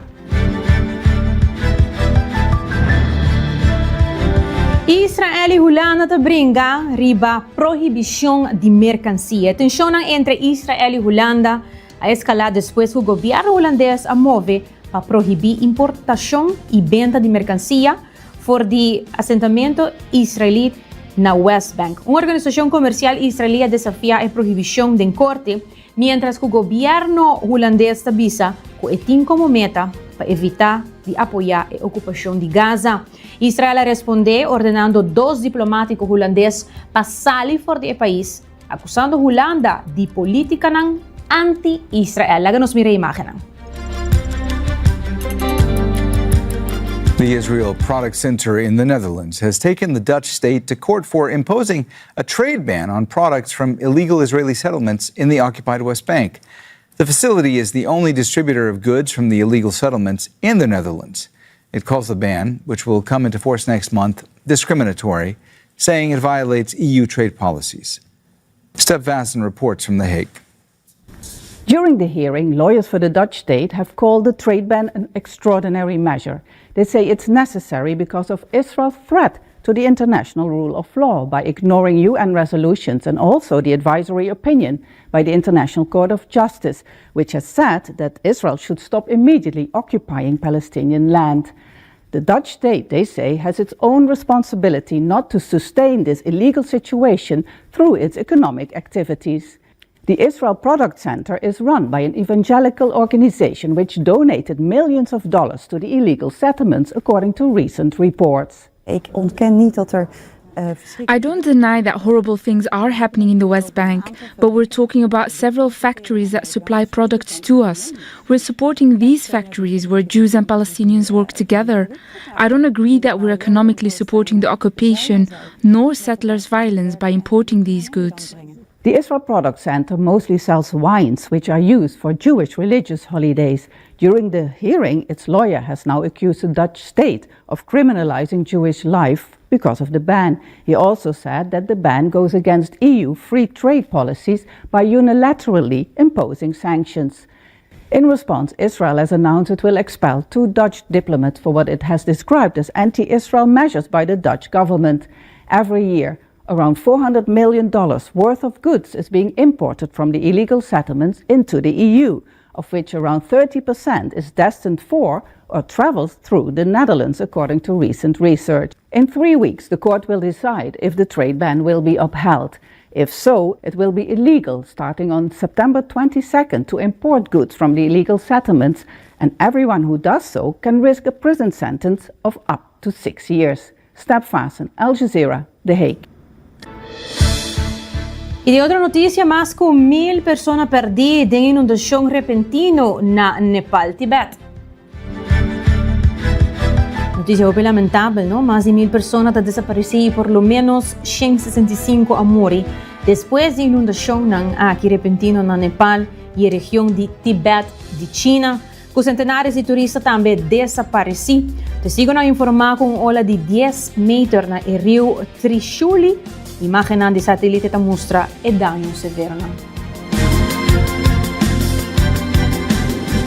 Israel y Hulanda ta bringa riba prohibicion di mercancia. E tensionnan entre Israel y Hulanda a escala despues cu gobierno Hulandes a move pa prohibi importacion y benta di mercancia for di asentamento israelí na West Bank. Un organisashon komersial israelí a desafiá e prohibishon den korte, miéntras ku gobièrnu hulandes ta bisa ku e tin komo meta pa evitá di apoyá e okupashon di Gaza. Israel a respondé ordenando dos diplomátiko hulandes pa sali for di e pais, akusando Hulanda di polítikanan anti-Israel. Laga nos mira e imágennan. The Israel Product Center in the Netherlands has taken the Dutch state to court for imposing a trade ban on products from illegal Israeli settlements in the occupied West Bank. The facility is the only distributor of goods from the illegal settlements in the Netherlands. It calls the ban, which will come into force next month, discriminatory, saying it violates EU trade policies. Step Vassen reports from The Hague. During the hearing, lawyers for the Dutch state have called the trade ban an extraordinary measure. They say it's necessary because of Israel's threat to the international rule of law by ignoring UN resolutions and also the advisory opinion by the International Court of Justice, which has said that Israel should stop immediately occupying Palestinian land. The Dutch state, they say, has its own responsibility not to sustain this illegal situation through its economic activities. The Israel Product Center is run by an evangelical organization which donated millions of dollars to the illegal settlements, according to recent reports. Ik ontken niet dat er I don't deny that horrible things are happening in the West Bank, but we're talking about several factories that supply products to us. We're supporting these factories where Jews and Palestinians work together. I don't agree that we're economically supporting the occupation nor settlers' violence by importing these goods. The Israel Product Center mostly sells wines, which are used for Jewish religious holidays. During the hearing, its lawyer has now accused the Dutch state of criminalizing Jewish life because of the ban. He also said that the ban goes against EU free trade policies by unilaterally imposing sanctions. In response, Israel has announced it will expel two Dutch diplomats for what it has described as anti Israel measures by the Dutch government. Every year, Around $400 million worth of goods is being imported from the illegal settlements into the EU, of which around 30% is destined for or travels through the Netherlands, according to recent research. In three weeks, the court will decide if the trade ban will be upheld. If so, it will be illegal starting on September 22nd to import goods from the illegal settlements, and everyone who does so can risk a prison sentence of up to six years. Step Vassen, Al Jazeera, The Hague. Y di otro noticia, mas cu mil persona perdi den inundacion repentino na Nepal, Tibet. Noticia hopi lamentabel, no? Mas di mil persona ta desapareci y por lo menos 165 a muri despues di inundacionnan aki repentino na Nepal y e region di Tibet di China. Ku sentenares di turista tambe desaparesí. Testigonan a informá ku un ola di dies meter na e riu Trishuli. Imágennan di satelite ta mustra e daño severonan.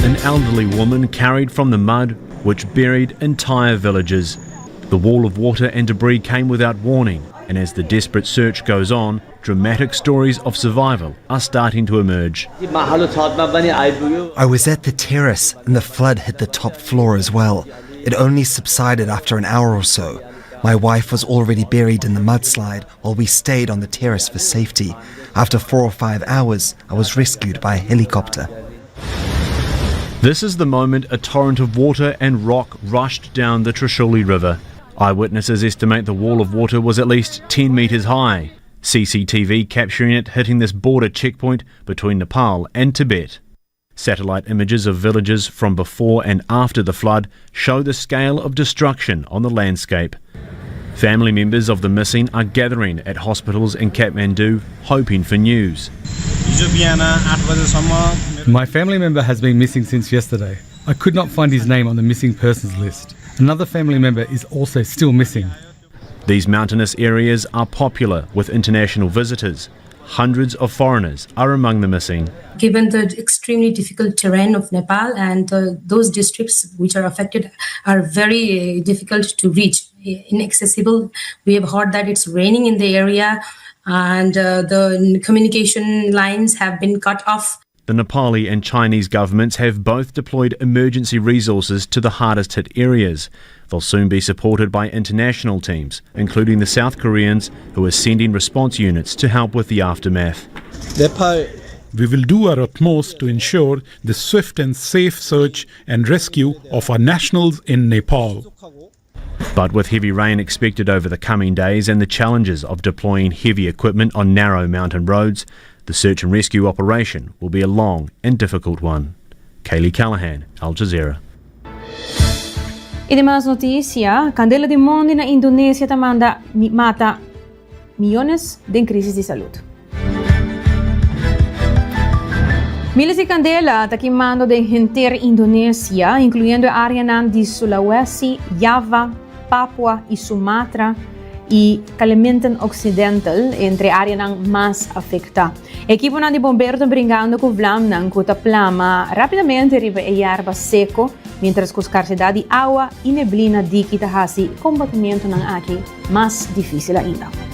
An elderly woman carried from the mud which buried entire villages. The wall of water and debris came without warning, and as the desperate search goes on, dramatic stories of survival are starting to emerge. I was at the terrace and the flood hit the top floor as well. It only subsided after an hour or so. My wife was already buried in the mudslide while we stayed on the terrace for safety. After four or five hours, I was rescued by a helicopter. This is the moment a torrent of water and rock rushed down the Trishuli River. Eyewitnesses estimate the wall of water was at least 10 metres high. CCTV capturing it hitting this border checkpoint between Nepal and Tibet. Satellite images of villages from before and after the flood show the scale of destruction on the landscape. Family members of the missing are gathering at hospitals in Kathmandu, hoping for news. My family member has been missing since yesterday. I could not find his name on the missing persons list. Another family member is also still missing. These mountainous areas are popular with international visitors. Hundreds of foreigners are among the missing. Given the extremely difficult terrain of Nepal and uh, those districts which are affected are very uh, difficult to reach, inaccessible. We have heard that it's raining in the area and uh, the communication lines have been cut off. The Nepali and Chinese governments have both deployed emergency resources to the hardest hit areas. They'll soon be supported by international teams, including the South Koreans, who are sending response units to help with the aftermath. We will do our utmost to ensure the swift and safe search and rescue of our nationals in Nepal. But with heavy rain expected over the coming days and the challenges of deploying heavy equipment on narrow mountain roads, the search and rescue operation will be a long and difficult one. Kaylee Callahan, Al Jazeera. Y demas noticia, candela di mondi na Indonesia ta manda mata miyones den crisis di salud. Miles di candela ta kimando den henter Indonesia, incluyendo e areanan di Sulawesi, Java, Papua y Sumatra y Kalimantan Occidental, entre areanan mas afecta. Ekiponan di bombero ta bringando cu vlamnan cu ta plama rapidamente riba e yerba seco, mientras cu scarsedad di awa y neblina diki ta haci combatimentonan aki mas dificil ainda.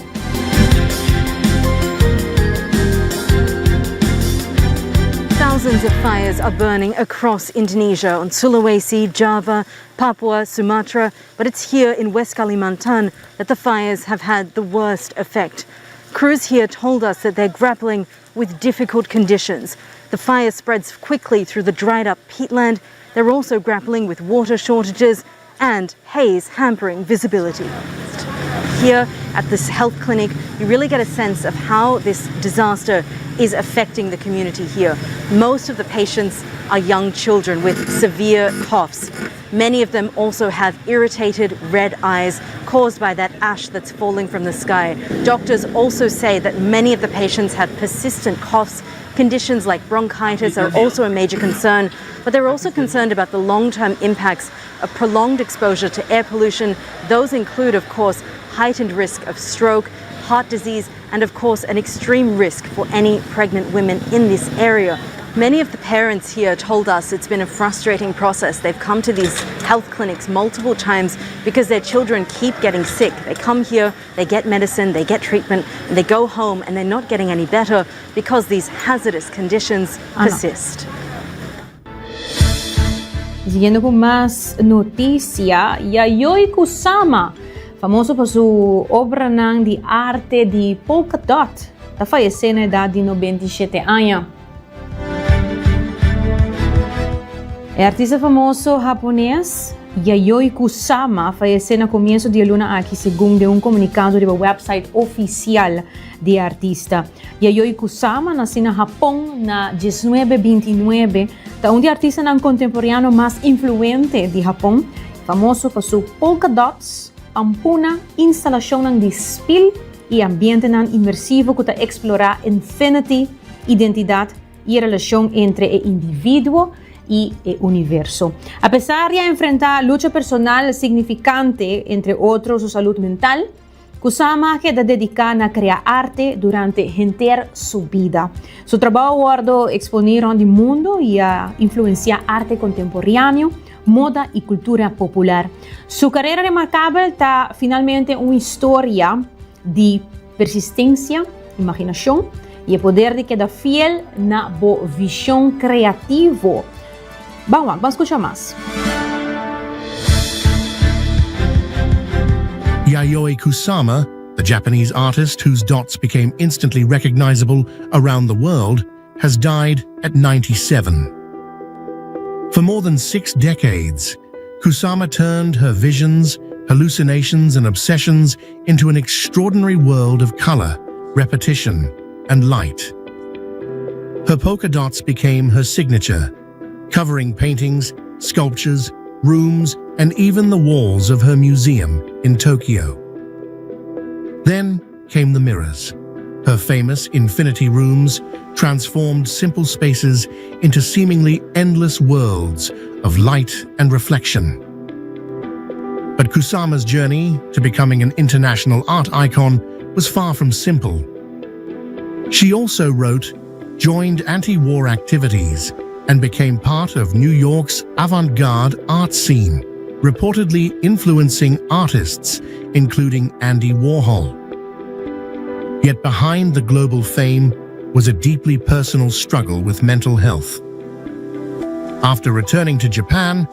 Thousands of fires are burning across Indonesia on Sulawesi, Java, Papua, Sumatra, but it's here in West Kalimantan that the fires have had the worst effect. Crews here told us that they're grappling with difficult conditions. The fire spreads quickly through the dried up peatland. They're also grappling with water shortages and haze hampering visibility. Here at this health clinic, you really get a sense of how this disaster is affecting the community here. Most of the patients are young children with severe coughs. Many of them also have irritated red eyes caused by that ash that's falling from the sky. Doctors also say that many of the patients have persistent coughs. Conditions like bronchitis are also a major concern, but they're also concerned about the long term impacts of prolonged exposure to air pollution. Those include, of course, heightened risk of stroke, heart disease, and of course, an extreme risk for any pregnant women in this area. Many of the parents here told us it's been a frustrating process. They've come to these health clinics multiple times because their children keep getting sick. They come here, they get medicine, they get treatment, and they go home and they're not getting any better because these hazardous conditions ah, persist. Siguiendo cu mas noticia, Yayoi Kusama, famoso pa su obranan di arte di polka dot, ta fayece na edad di 97 aña. E artista famoso hapones Yayoi Kusama a fayece na comienso di e luna aki segun den un comunicado riba website oficial di e artista. Yayoi Kusama, naci na Hapon na diesnuebe bintinuebe, ta un di artistanan contemporeano mas influente di Hapon, famoso pa su polka dots, pampuna, instalacionnan di spil y ambientenan inmersivo cu ta explora infinity, identidad y e relacion entre e individuo y e universo. Apesar di a enfrenta lucha personal significante, entre otro su salud mental, Kusama a keda dedica na crea arte durante henter su bida. Su trabao a wordo exponi rond di mundo y a influencia arte contemporaneo, moda y cultura popular. Su carera remarcabel ta finalmente un historia di persistencia, imaginacion y e poder di keda fiel na bo vision creativo. Ban wak, ban scucha mas. Yayoi Kusama, the Japanese artist whose dots became instantly recognizable around the world, has died at 97. For more than six decades, Kusama turned her visions, hallucinations, and obsessions into an extraordinary world of color, repetition, and light. Her polka dots became her signature, covering paintings, sculptures, rooms, and even the walls of her museum in Tokyo. Then came the mirrors. Her famous infinity rooms transformed simple spaces into seemingly endless worlds of light and reflection. But Kusama's journey to becoming an international art icon was far from simple. She also wrote, joined anti-war activities, and became part of New York's avant-garde art scene, reportedly influencing artists, including Andy Warhol. Yet behind the global fame was a deeply personal struggle with mental health. After returning to Japan,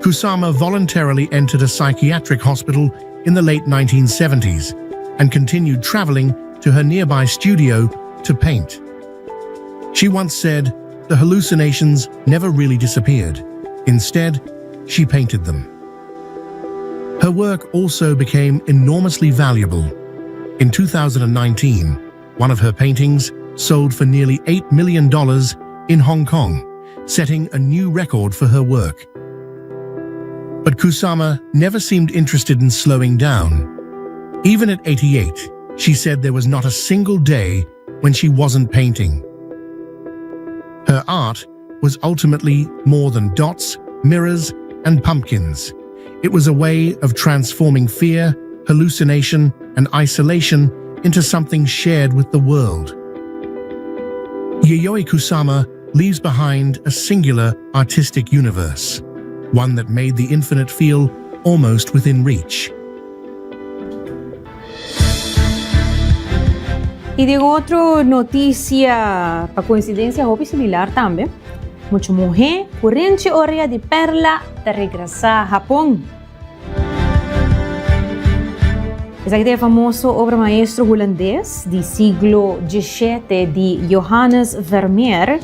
Kusama voluntarily entered a psychiatric hospital in the late 1970s and continued traveling to her nearby studio to paint. She once said the hallucinations never really disappeared. Instead, she painted them. Her work also became enormously valuable. In 2019, one of her paintings sold for nearly $8 million in Hong Kong, setting a new record for her work. But Kusama never seemed interested in slowing down. Even at 88, she said there was not a single day when she wasn't painting. Her art was ultimately more than dots, mirrors, and pumpkins. It was a way of transforming fear, hallucination, and isolation into something shared with the world. Yayoi Kusama leaves behind a singular artistic universe, one that made the infinite feel almost within reach. Y den otro noticia, pa coincidencia hopi similar tambe, mucha muhe cu renchi orea di perla ta regresa Japon. Esaki ta e famoso obra maestro hulandes di siglo xvii di Johannes Vermeer.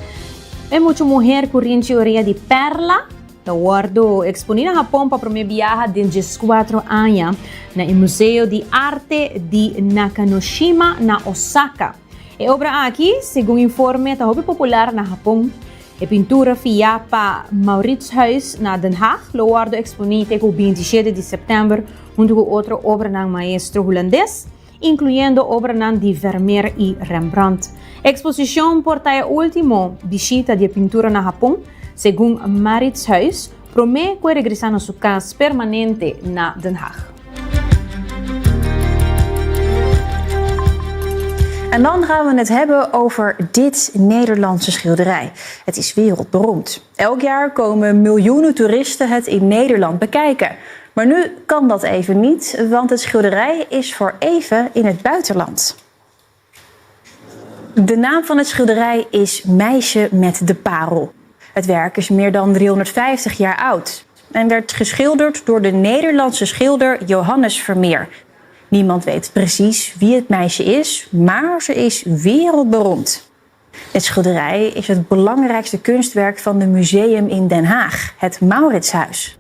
E mucha muher cu renchi orea di perla Ta wòrdu eksponí na Hapon pa promé biaha den dieskuatro aña na e Museo di Arte di Nakanoshima na Osaka. E obra aki, segun informe, ta hopi popular na Hapon. E pintura fiá pa Mauritshuis na Den Haag lo wòrdu eksponí te ku 27 di sèptèmber huntu ku otro obranan maestro hulandes. Inkluyendo obranan di Vermeer i Rembrandt. E eksposishon por ta e último bishita di e pintura na Hapon, segun Mauritshuis, promé ku e regresá na su kas permanente na Den Haag. En dan gaan we het hebben over dit Nederlandse schilderij. Het is wereldberoemd. Elk jaar komen miljoenen toeristen het in Nederland bekijken. Maar nu kan dat even niet, want het schilderij is voor even in het buitenland. De naam van het schilderij is Meisje met de Parel. Het werk is meer dan 350 jaar oud en werd geschilderd door de Nederlandse schilder Johannes Vermeer. Niemand weet precies wie het meisje is, maar ze is wereldberoemd. Het schilderij is het belangrijkste kunstwerk van het museum in Den Haag, het Mauritshuis.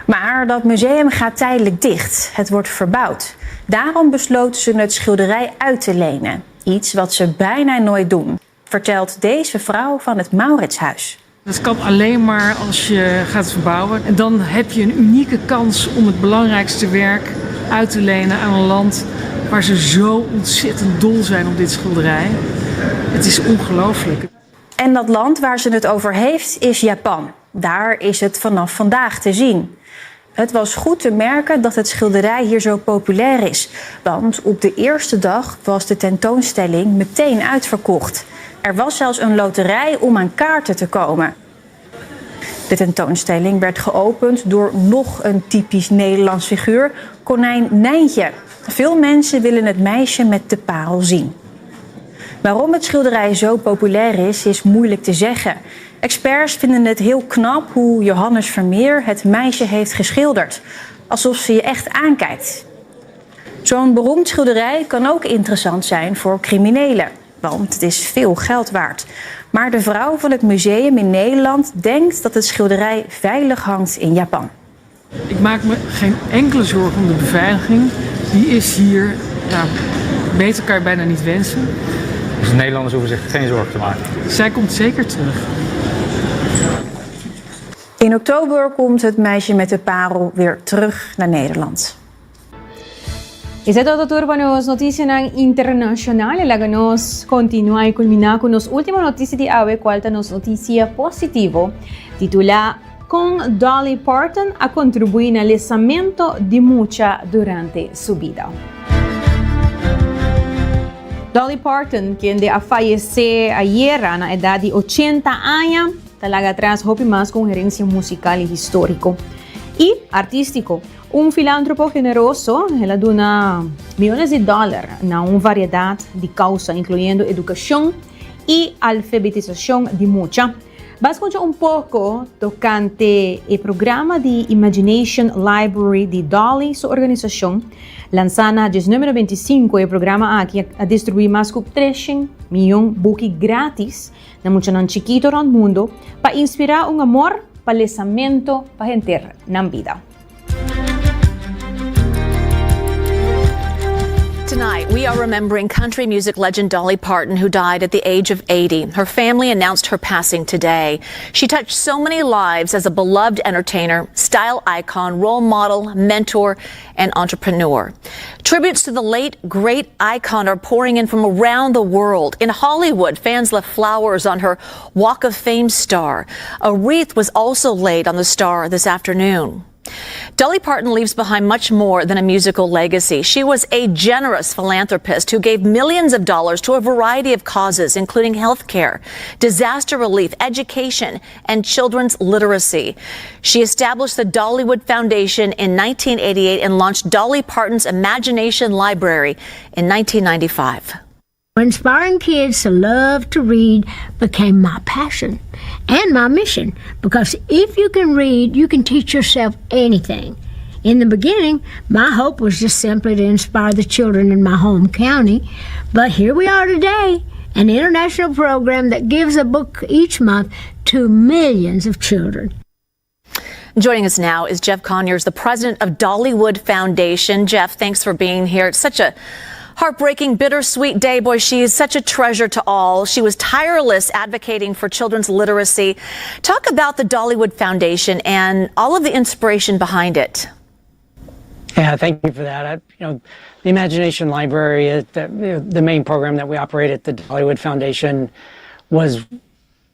Maar dat museum gaat tijdelijk dicht. Het wordt verbouwd. Daarom besloten ze het schilderij uit te lenen. Iets wat ze bijna nooit doen, vertelt deze vrouw van het Mauritshuis. Dat kan alleen maar als je gaat verbouwen. En dan heb je een unieke kans om het belangrijkste werk uit te lenen aan een land waar ze zo ontzettend dol zijn op dit schilderij. Het is ongelooflijk. En dat land waar ze het over heeft is Japan. Daar is het vanaf vandaag te zien. Het was goed te merken dat het schilderij hier zo populair is. Want op de eerste dag was de tentoonstelling meteen uitverkocht. Er was zelfs een loterij om aan kaarten te komen. De tentoonstelling werd geopend door nog een typisch Nederlands figuur, konijn Nijntje. Veel mensen willen het meisje met de parel zien. Waarom het schilderij zo populair is, is moeilijk te zeggen. Experts vinden het heel knap hoe Johannes Vermeer het meisje heeft geschilderd. Alsof ze je echt aankijkt. Zo'n beroemd schilderij kan ook interessant zijn voor criminelen. Want het is veel geld waard. Maar de vrouw van het museum in Nederland denkt dat het schilderij veilig hangt in Japan. Ik maak me geen enkele zorg om de beveiliging. Die is hier, ja, beter kan je bijna niet wensen. Dus de Nederlanders hoeven zich geen zorgen te maken? Zij komt zeker terug. In oktober komt het meisje met de parel weer terug naar Nederland. Esei ta tur pa nos noticianan internacional y laga nos continua y culmina cu nos ultimo noticia di awe cual ta nos noticia positivo titula Con Dolly Parton a contribui na lesamento di mucha durante su bida. Dolly Parton, kende a fayece ayera na edad di ochenta aña, ta laga atras hopi mas cu un herencia musical y historico y artistico. Un filántropo generoso, el a duna miyones di dòler na un variedat di kousa, inkluyendo edukashon i alfabetisacion di mucha. Ban skucha un poko tokante e programa di Imagination Library di Dolly su organisashon. Lansá na diesnuebe noventa i sinku, e programa aki a distribuí mas ku treshen miyon buki grátis na muchanan chikito rònt mundu pa inspirá un amor pa lesamentu pa henter nan bida. Tonight, we are remembering country music legend Dolly Parton, who died at the age of 80. Her family announced her passing today. She touched so many lives as a beloved entertainer, style icon, role model, mentor, and entrepreneur. Tributes to the late, great icon are pouring in from around the world. In Hollywood, fans left flowers on her Walk of Fame star. A wreath was also laid on the star this afternoon. Dolly Parton leaves behind much more than a musical legacy. She was a generous philanthropist who gave millions of dollars to a variety of causes, including health care, disaster relief, education, and children's literacy. She established the Dollywood Foundation in 1988 and launched Dolly Parton's Imagination Library in 1995. Inspiring kids to love to read became my passion and my mission because if you can read, you can teach yourself anything. In the beginning, my hope was just simply to inspire the children in my home county, but here we are today, an international program that gives a book each month to millions of children. Joining us now is Jeff Conyers, the president of Dollywood Foundation. Jeff, thanks for being here. It's such a heartbreaking, bittersweet day. Boy, she is such a treasure to all. She was tireless advocating for children's literacy. Talk about the Dollywood Foundation and all of the inspiration behind it. Yeah, thank you for that. I, you know, the Imagination Library, uh, the, the main program that we operate at the Dollywood Foundation, was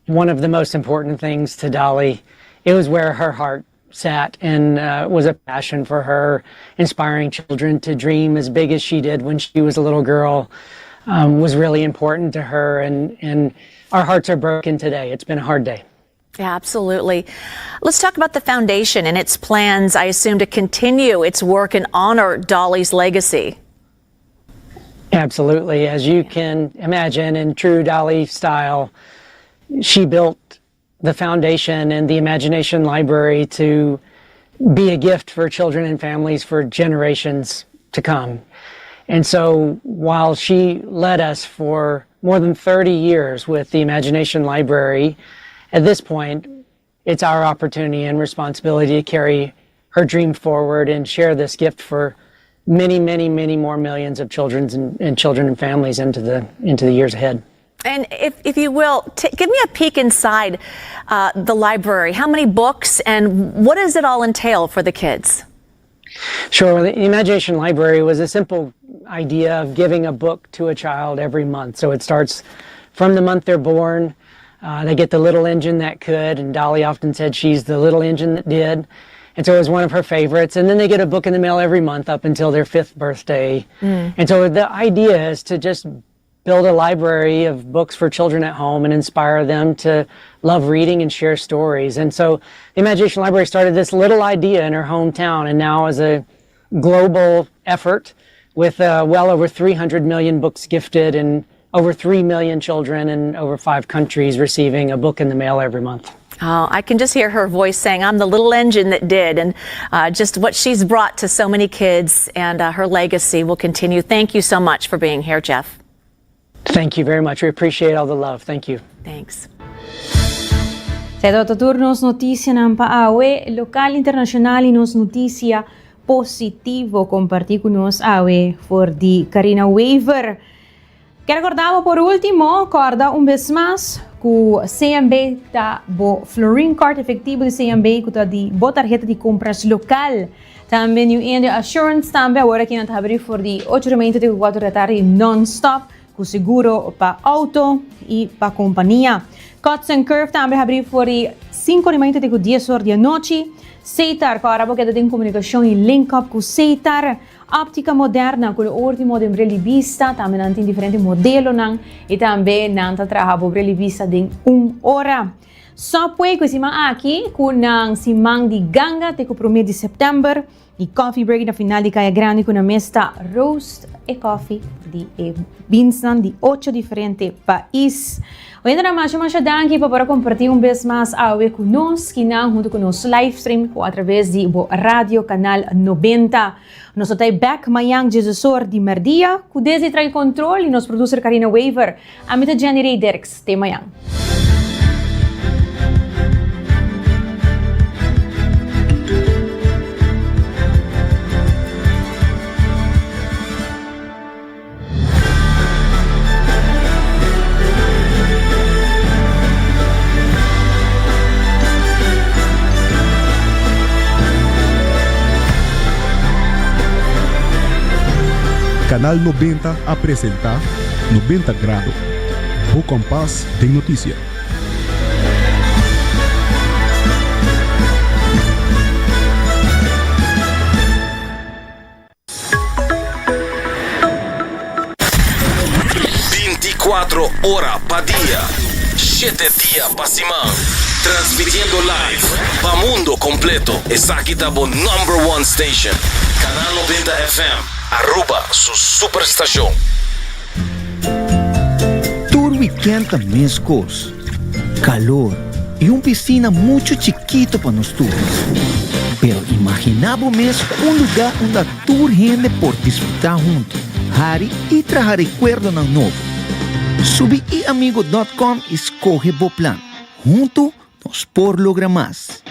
one of the most important things to Dolly. It was where her heart sat and uh, was a passion for her, inspiring children to dream as big as she did when she was a little girl. Um, was really important to her, and, and our hearts are broken today. It's been a hard day. Yeah, absolutely. Let's talk about the foundation and its plans, I assume, to continue its work and honor Dolly's legacy. Absolutely. As you can imagine, in true Dolly style, she built the foundation and the Imagination Library to be a gift for children and families for generations to come. And so while she led us for more than 30 years with the Imagination Library, at this point, it's our opportunity and responsibility to carry her dream forward and share this gift for many, many, many more millions of children and, and children and families into the into the years ahead. And if, if you will, t- give me a peek inside uh, the library. How many books and what does it all entail for the kids? Sure. The Imagination Library was a simple idea of giving a book to a child every month. So it starts from the month they're born. Uh, they get the little engine that could, and Dolly often said she's the little engine that did. And so it was one of her favorites. And then they get a book in the mail every month up until their fifth birthday. And so the idea is to just build a library of books for children at home and inspire them to love reading and share stories. And so the Imagination Library started this little idea in her hometown and now is a global effort with uh, well over 300 million books gifted and over 3 million children in over five countries receiving a book in the mail every month. Oh, I can just hear her voice saying, I'm the little engine that did. And uh, just what she's brought to so many kids and uh, her legacy will continue. Thank you so much for being here, Jeff. Thank you very much. We appreciate all the love. Thank you. Thanks. Esei ta tur nos noticianan pa awe, local, internacional y nos noticia positivo comparti cu nos awe for di Carina Wever. Kier recorda bo por ultimo, corda un bes mas cu CMB ta bo Florin Card efectivo di CMB cu ta di bo tarheta di compras local. Tambe New India Assurance tambe awor aki nan ta habri for di ocho di mainta te cu cuatro di atardi non stop cu seguro pa auto y pa compania. Cuts and Curve tambe habri for di cinco di mainta te cu dies or di anochi. Setar, cu ora bo keda den comunicacion y link up cu Setar. Optica Moderna cu e ultimo den bril di bista, tambe nan tin diferente modelonan y tambe nan ta traha bo bril di bista den un ora. Subway cu e siman aki cu nan siman di ganga te cu prome di september y coffee break na final di Caya Grandi cu nan mes ta roast e coffee di e beansnan di ocho diferente pais. Oyentenan masha masha danki pa por a comparti un bes mas awe cu nos kinan hunto cu nos live stream cu atraves di bo radio canal 90. Nos ta tai back mañan diesesor di merdia cu desde trai control y nos producer Carina Wever. Ami ta Jenny Ray Dirks. Te mañan. Canal 90 a presenta 90 Grado, bo kompas den notisia. Binticuatro ora pa dia, shete dia pa siman, transmitiendo live pa mundo completo. Esaki ta bo number one station, Canal 90 FM, Aruba su superstacion. Tur weekend ta mescos, calor y un piscina mucho chikito pa nos tur. Pero imagina bo mes un lugar unda tur hende por disfruta hunto, hari y traha recuerdonan nobo. Subi iamigo dot com y scoge bo plan. Hunto nos por logra mas.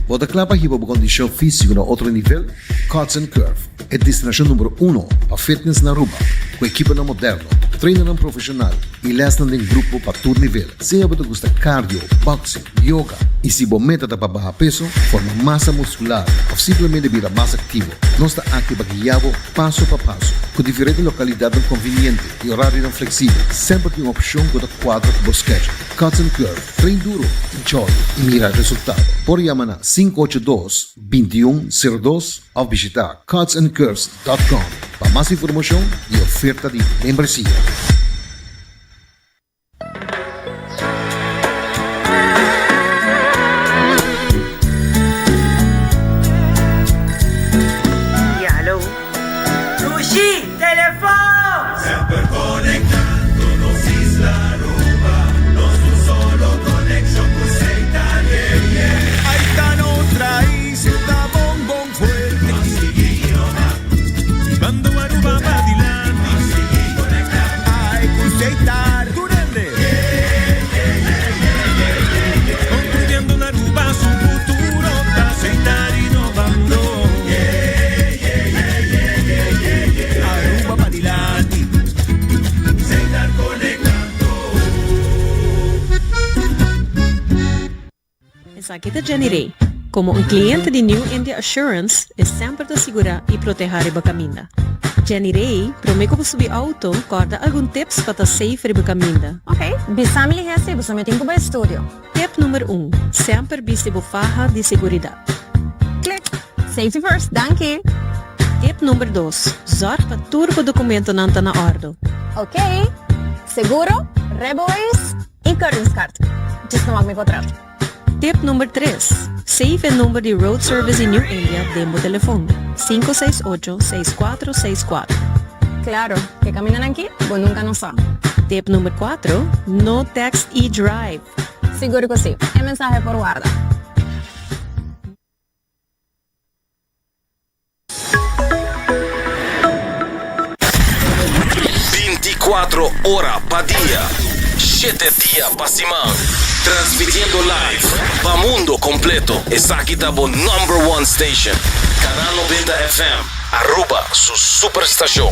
Bo ta kla pa hiba bo kondishon físiko na otro nivel? Cuts and Curve, e destinashon numero uno pa fitness na Aruba, ku ekiponan moderno, trainernan profeshonal i lèsnan den grupo pa tur nivel. Sea bo ta gusta cardio, boxing, yoga, i si bo meta ta pa baha peso, forma masa muskular òf simplemente bira mas aktivo, nos ta aki pa guia bo paso pa paso. Ku diferente lokalidatnan konviniente i orarionan fleksibel, semper tin un opshon ku ta kuadra ku bo schedule. Cuts and Curve. Train duro, enjoy y mira resultado. Por yama na 582 21 02 of bishita cutsandcurves dot com pa mas informacion y oferta di membresia. Rushi, telefon! Semper conectando nos isla Aruba, nos un solo conexion cu Setar, yeah, yeah. Ahí ta nos raiz, ta bon bon fuerte. Pa sigui innova. Hibando Aruba pa dilanti. Pa sigui conecta. Ay, cu Setar, tur hende. Yeah, yeah, yeah, yeah, yeah, yeah, yeah. Construyendo un Aruba su futuro ta Setar innovando. Yeah, yeah, yeah, yeah, yeah, yeah, yeah. Aruba pa dilanti. Setar conectando. Esaki ta Jenny Rey. Como un cliente di New India Assurance, e semper ta sigura y proteha riba caminda. Jenny Rey, prome cu bo subi auto, corda algun tips pa ta safe riba caminda. Ok, bisa mi lihe si boso mi tin cu bai studio. Tip number un, semper bisti bo faha di seguridad. Click! Safety first, danki! Tip number dos, Zorg pa tur bo documentonan ta na ordo. Ok, seguro, rijbewijs y keuringskaart. Djis no wak mi potret. Tip number tres, Save e number di Road Service di New India den bo telefon, 568 6464. Claro, ke camindanan aki bo nunca no sa. Tip number cuatro, No text y drive. Sigur cu si, e mensahe por warda. 24 ora pa dia, 7 dia pa siman. Transmitiendo live pa mundo completo. Esaki ta bo number one station. Canal 90 FM, Aruba su superstacion.